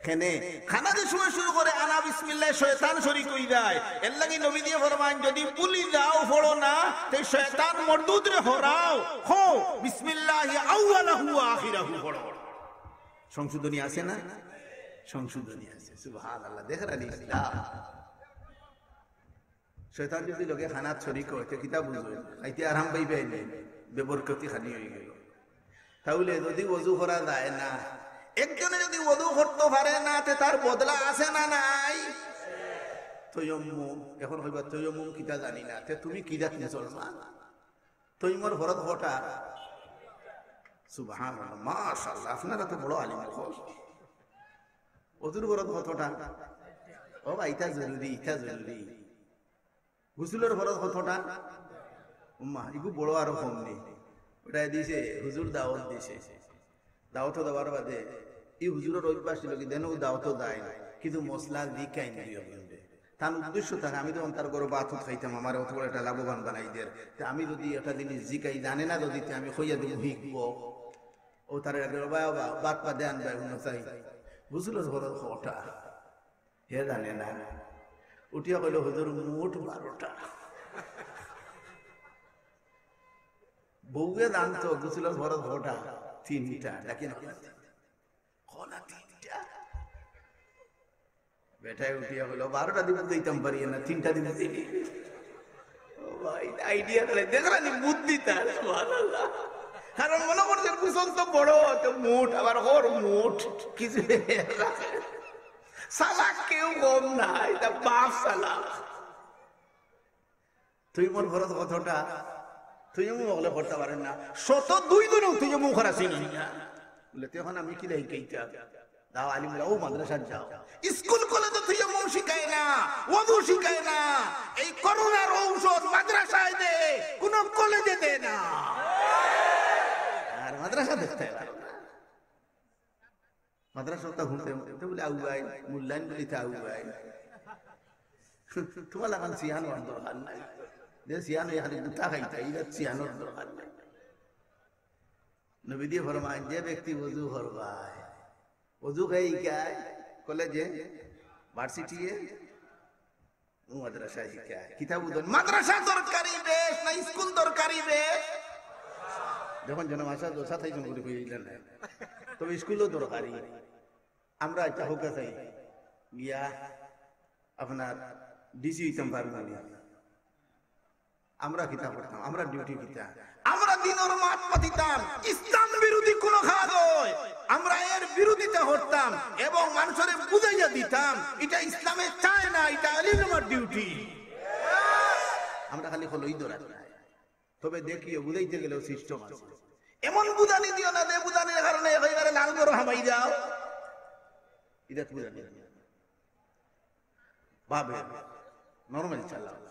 কেনে? খানা যে সময় শুরু করে, আনা বিসমিল্লাহ, শয়তান শরিক অই যায়। এর লাগি নবীজিয়ে ফরমাইন, যদি ভুলি যাও পড়ো না, তে শয়তান মরদুদরে হরাও, কও, বিসমিল্লাহি আউয়ালাহু ওয়া আখিরাহু পড়ো। সংশোধনী আছে না? সংশোধনী আছে। সুবহানাল্লাহ। দেখরা নি ইসলাম। শয়তান যদি লগে খানাত শরিক অয়, তে কিতা বুঝইন? খাইতে আরাম পাইবায় নি, বেবরকতি খানি অইগেলো। তাইলে যদি অজু করা যায় না, একজনে যদি অজু করতো পারে না, তে তার বদলা আছে না নাই? তৈয়ম্মুম। এখন কইবা, তৈয়ম্মুম কিতা জানি না। তে তুমি কি জাত মুসলমান? তৈয়ম্মুমর ফরজ কয়টা? সুবহানাল্লাহ, মাশাআল্লাহ, আপনারা তো বড় আলিম অকল। অজুর ফরজ কতটা? ও ভাই, ইটা জরুরি, ইটা জরুরি। গোসলর ফরজ কতটা? উম্মা, ইগু বড় আরো কম নি। ওটা দিছে, হুজুর দাওয়াত দিছে। দাওয়াত দেওয়ার বাদে ই হুজুরর অভ্যাস ছিল কি, দেনও দাওয়াত দেয়, কিন্তু মশলা দি কাইন দিও কিন্তু। তার উদ্দেশ্য থাকে, আমি তো তার ঘরো ভাত খাইতাম, আমার অত বড় একটা লাভবান বানাই দের। তে আমি যদি একটা জিনিস জিকাই, জানে না যদি, তে আমি কইয়া দিব, শিখবো। ও তার আগে, "বাবা, ভাত বাদে আনবে, এখন চাই।" গোসলর ফরজ কয়টা? হে জানে না। উঠিয়া কইল, "হুজুর, মোট বারোটা।" বউয়ে জানতো গোসলর ফরজ কয়টা? তিনটা। ডাকি না? কনা তিনটা? বেটায় উঠিয়া কইল, "বারোটা দি বুঝাইতাম পারি না, তিনটা দি বুঝাইলি।" ও ভাই, আইডিয়া তাহলে দেখরা নি, বুদ্ধি তার, সুবহানাল্লাহ। কারণ মনে করছে গোসল তো বড়, তো মোট, আবার হর মোট, কিছু রাখে। চালাক কেউ কম না, ইটা বাপ চালাক। তায়াম্মুমর ফরজ কতটা? তায়াম্মুম অকলে করতা পারইন না, শত দুই জনেও তায়াম্মুম করা চিনইন না। বলে, "তে অখন আমি কিলা হিকাইতাম?" যাও আলিম বলে, "অউ মাদ্রাসাত যাও, স্কুল কলেজো তায়াম্মুম শিখায় না, ওযু শিখায় না, এই করোনার ঔষধ মাদ্রাসায় দে, কুনু কলেজে দে না।" আর মাদ্রাসা দেখতে পারো না। মাদ্রাসা তো হুনতে হুনতে বলে, "আউ ভাই, মূল্যায়ন বলি তা আউ ভাই।" তুমার লাখান সিয়ান অওয়ার দরকার নাই। যে সিয়ান অয় খালি গুতা খাইতা, ইটা সিয়ান অওয়ার দরকার নাই। নবীজিয়ে ফরমাইন, যে ব্যক্তি ওযু করবায়, ওযু কে হিকায়, কলেজে, ভার্সিটিয়ে, ও মাদ্রাসায় হিকায়। কিতা বুঝইন? মাদ্রাসা দরকারি বেশ না স্কুল দরকারি বেশ? দেখইন, জনমাশা দশা থাইছইন করি কইলা না। তবে স্কুলও দরকারি। আমরা একটা হউক চাই, গিয়া আপনার ডিসি অইতাম পারমু নি। আমরা কিতা করতাম? আমরা ডিউটি কিতা? আমরা দিনর মাত মাতিতাম, ইসলাম বিরোধী কুনু কাজ অয়, আমরা এর বিরোধিতা করতাম এবং মানষরে বুঝাইয়া দিতাম, ইটা ইসলামে চায় না, ইটা আলিম উলামার ডিউটি। আমরা খালি কলই ধরাত নাই। তবে দেখিও, বুঝাইতে গেলেও সিস্টেম আছে। এমন বুঝানি দিও না যে বুঝানির কারণে একেবারে লাল গরু হামাই যাও। ইটা বুঝানি দিও না। ভাবে, নরমাল চালাও।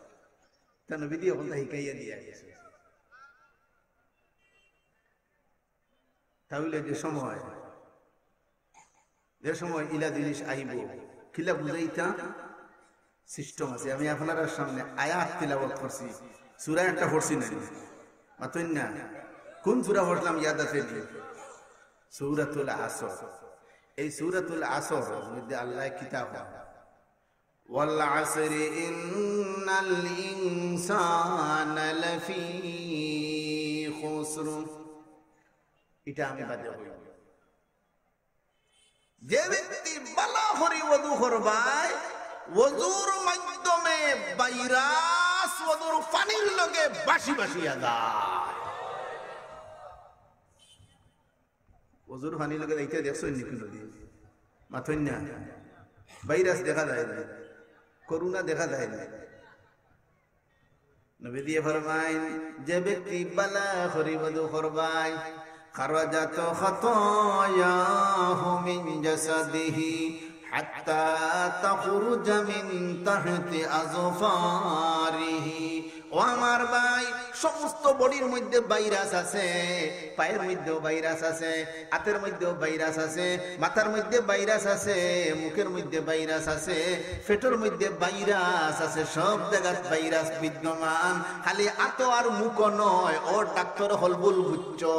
তা নবীজিয়ে অকলতা হিকাইয়া দিয়া গেছইন। তাইলে যে সময়, যে সময় ইলা জিনিস আইবো, কিলা বুঝাইতাম, সিস্টেম আছে। আমি আপনারার সামনে আয়াত তিলাওয়াত করছি, সূরা একটা পড়ছি না, মাতইন না? কুন সূরা পড়ছিলাম ইয়াদ আছে নি? সূরাতুল আসর। এই সূরাতুল আসরর মধ্যে আল্লায় কিতা কইন? "ওয়াল আসরি ইন্নাল ইনসানা লাফি খুসর।" ইটা আমি বাদে কইমু। যে ব্যক্তি ভালা করি ওযু করবায়, ওযুর মাধ্যমে ভাইরাস ওযুর পানির লগে ভাসি ভাসিয়া যায়। ওযুর পানির লগে যাইতে দেখছইন নি কুনুদিন? মাতইন না। ভাইরাস দেখা যায় না, করোনা দেখা যায় না। নবীজিয়ে ফরমাইন, যে ব্যক্তি ভালা করি ওযু করবায়, খারাজাত খাতায়াহু মিন জাসাদিহি হাত্তা তাখরুজা মিন তাহতি আযফারিহি। ও আমার ভাই, সমস্ত বডির মধ্যে ভাইরাস আছে, পায়ের মধ্যেও ভাইরাস আছে, আতের মধ্যেও ভাইরাস আছে, মাথার মধ্যে ভাইরাস আছে, মুখের মধ্যে ভাইরাস আছে, পেটর মধ্যে ভাইরাস আছে, সব জাগাত ভাইরাস বিদ্যমান। খালি আতো আর মুখো নয়, ও ডাক্তর হকল ভুল বুঝছো।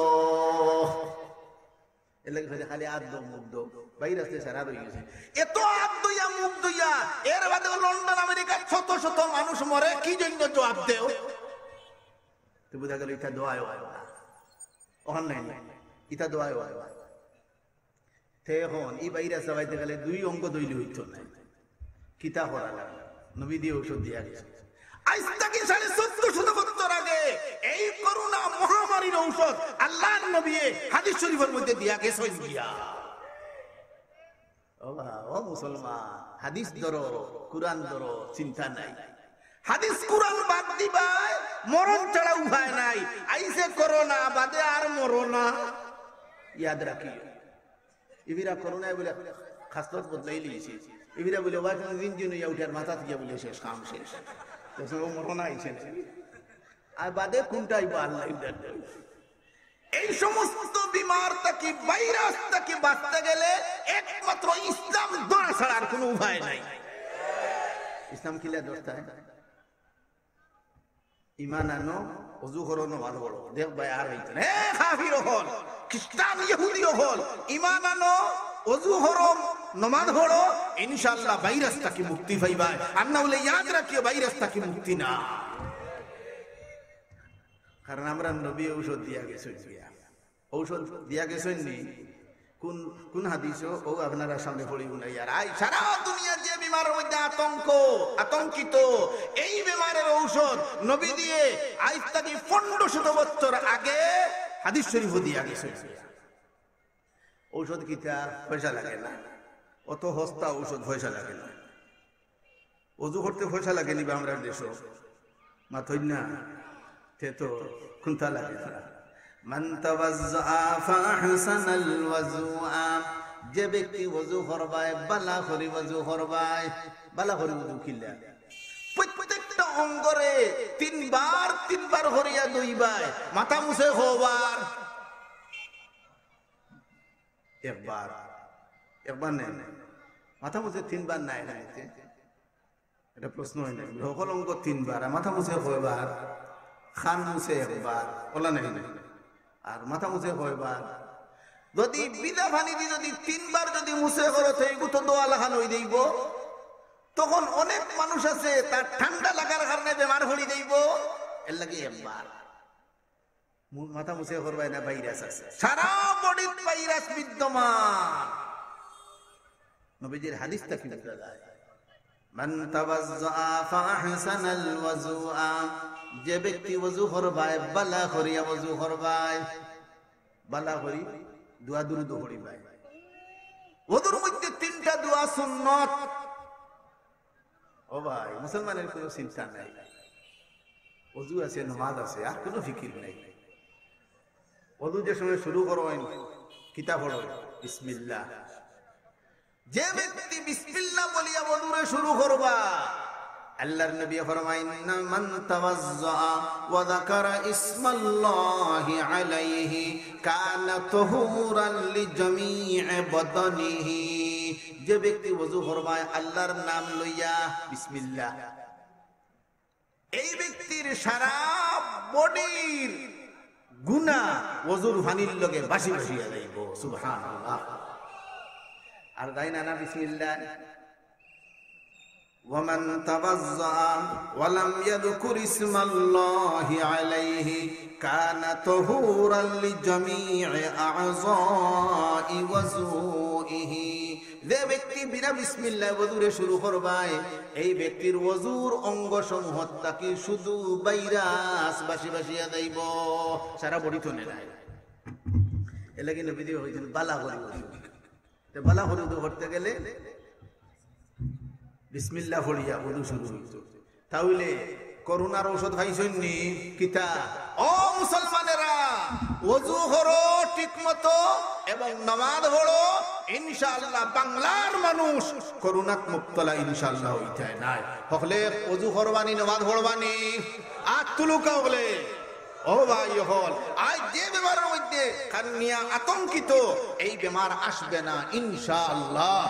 এর লাগি কইছে খালি আত ধো, মুখ ধো, ভাইরাস দিয়া সারা রই গেছে। এত আত ধইয়া, মুখ ধইয়া, এর বাদেও লন্ডন, আমেরিকার শত শত মানুষ মরে, কি জন্য জবাব দেও? তো বুঝা গেল, ইটা দোয়ায় অয় না। অখান নাই না, ইটা দোয়ায় অয় না। তে অখন ই ভাইরাস চাবাইতে গেলে দুই অঙ্গ ধইলে অইতো নায়। কিতা করা লাগে? নবীজিয়ে ঔষধ দিয়া গেছইন। আইজ থাকি সাড়ে চৌদ্দ শত বছর আগে এই করোনা মহামারীর ঔষধ আল্লাহর নবীয়ে হাদিস শরীফর মধ্যে দিয়া গেছইন গিয়া। ও বা, ও মুসলমান, হাদিস ধরো, কুরআন ধরো, চিন্তা নাই। হাদিস কুরআন বাদ দিবায়, মরণ ছাড়া উপায় নাই। আইছে করোনা, বাদে আর মরো না। ইয়াদ রাখিও। ইবিরা করোনায় বলে খাসলত বদলাই লিছে। ইবিরা বলে ওয়াজ দিন দিন ইয়া উঠার মাথা থেকে বলে শেষ, কাম শেষ। তো সব মরোনা আইছে না। আর বাদে কুনটা আইবো আল্লাহ জানে। এই সমস্ত বিমার থাকি, ভাইরাস থাকি বাঁচতে গেলে একমাত্র ইসলাম ধরা ছাড়া আর কুনু উপায় নাই। ইসলাম কিলা ধরতে হয়? ইমান আনো, অজু করো, নমাজ পড়ো। দেখ ভাই, আর অইতো না। হে কাফির অকল, খ্রিস্টান, ইহুদি অকল, ইমান আনো, অজু করো, নমাজ পড়ো, ইনশাআল্লাহ ভাইরাস থাকি মুক্তি পাইবায়। আর না অইলে ইয়াদ রাখিও, ভাইরাস থাকি মুক্তি না। কারণ আমরার নবীয়ে ঔষধ দিয়া গেছইন গিয়া। ঔষধ দিয়া গেছইন নি? কুন, কুন হাদিসো? অউ আপনারার সামনে পড়ি হুনাইয়ার। আইজ সারা দুনিয়ার যে বিমারর মধ্যে আতঙ্ক, আতঙ্কিত, এই বিমারর ঔষধ নবীজিয়ে আইজ থাকি পনেরো শত বছর আগে হাদিস শরীফো দিয়া গেছইন। ঔষধ কিতা? পয়সা লাগে না। অত হস্তা ঔষধ পয়সা লাগে না। অজু করতে পয়সা লাগে নি বা আমরার দেশো? মাতইন না, তে তো কুন্তা লাগে না। মান তাওয়াজ্জাআ ফাআহসানাল ওয়াজুআ, যে ব্যক্তি অজু করবায়, বালা করি অজু করবায়। বালা করি অজু কিলা? প্রত্যেকটা অঙ্গরে তিনবার তিনবার করিয়া ধুইবায়। মাথা মুছে কয়বার? একবার। একবার নায় না? মাথা মুছে তিনবার নায় না নিতে? এটা প্রশ্ন অয় না? হকল অঙ্গ তিনবার, আর মাথা মুছে কয়বার? কান মুছে একবার, অলা নায় না? আর মাথা মুছে কয়বার? যদি ভিজা পানি দি যদি তিনবার যদি মুছে করো, তে ইগু তো ধোয়া লাখান অই যাইবো। তখন অনেক মানুষ আছে, তার ঠান্ডা লাগার কারণে বেমার পড়ি যাইবো, এর লাগি একবার। মু-, মাথা মুছে করবায় না, ভাইরাস আছে, সারা বডিত ভাইরাস বিদ্যমান। নবীজির হাদিস থাকি বুঝা যায়, মান তাওয়াজ্জাআ ফাআহসানাল ওয়াজুআ, যে ব্যক্তি অজু করবায়, বালা করিয়া অজু করবায়, বালা করি দোয়া দুরুদ পড়িবায়। অজুর মধ্যে তিনটা দোয়া সুন্নত। ও ভাই, মুসলমানের কোনো চিন্তা নাই, অজু আছে, নমাজ আছে, আর কোনো ফিকির নাই। অজু যে সময় শুরু করইন, কিতা পড়ইন? বিসমিল্লাহ। যে ব্যক্তি বিসমিল্লাহ বলিয়া অজুরে শুরু করবা, আল্লাহর নবী ফরমাইন, মান তাওয়াজ্জাআ ওয়া যাকারা ইসমাল্লাহি আলাইহি কানা তুহুরান লিজামিই বাদানিহি। যে ব্যক্তি অজু করবায় আল্লাহর নাম লইয়া, বিসমিল্লাহ, এই ব্যক্তির সারা বডির গুনা অজুর পানির লগে ভাসি ভাসিয়া যাইবো। সুবহানাল্লাহ। আর যাই না, না, বিসমিল্লাহ। ওয়া মান তাওয়াজ্জাআ ওয়া লাম ইয়াযকুর ইসমাল্লাহি আলাইহি কানা তুহুরান লিজামিই আ'যাই ওয়াজুইহি। যে ব্যক্তি বিনা বিসমিল্লাহ অজুরে শুরু করবায়, এই ব্যক্তির অজুর অঙ্গ সমূহ থাকি শুধু ভাইরাস ভাসি ভাসিয়া যাইবো, সারা বডি তো নেয়। এর লাগি নবীজি কইছইন, বালা করি অজু। তে বালা করি অজু করতে গেলে বিসমিল্লাহ পড়িয়া অজু শুরু অইতো। তাইলে করোনার ঔষধ পাইছইন নি? কিতা? ও মুসলমানেরা, অজু করো ঠিক মতো এবং নামাজ পড়ো, ইনশাআল্লাহ বাংলার মানুষ করোনাত মুবতলা ইনশাআল্লাহ অইতায় নায়। হকলে অজু করবা নি, নামাজ পড়বা নি? আত তুলুক্কা হকলে। ও ভাই হকল, আইজ যে বেমারর মধ্যে কান্নিয়া আতঙ্কিত, এই বেমার আসবে না ইনশাআল্লাহ।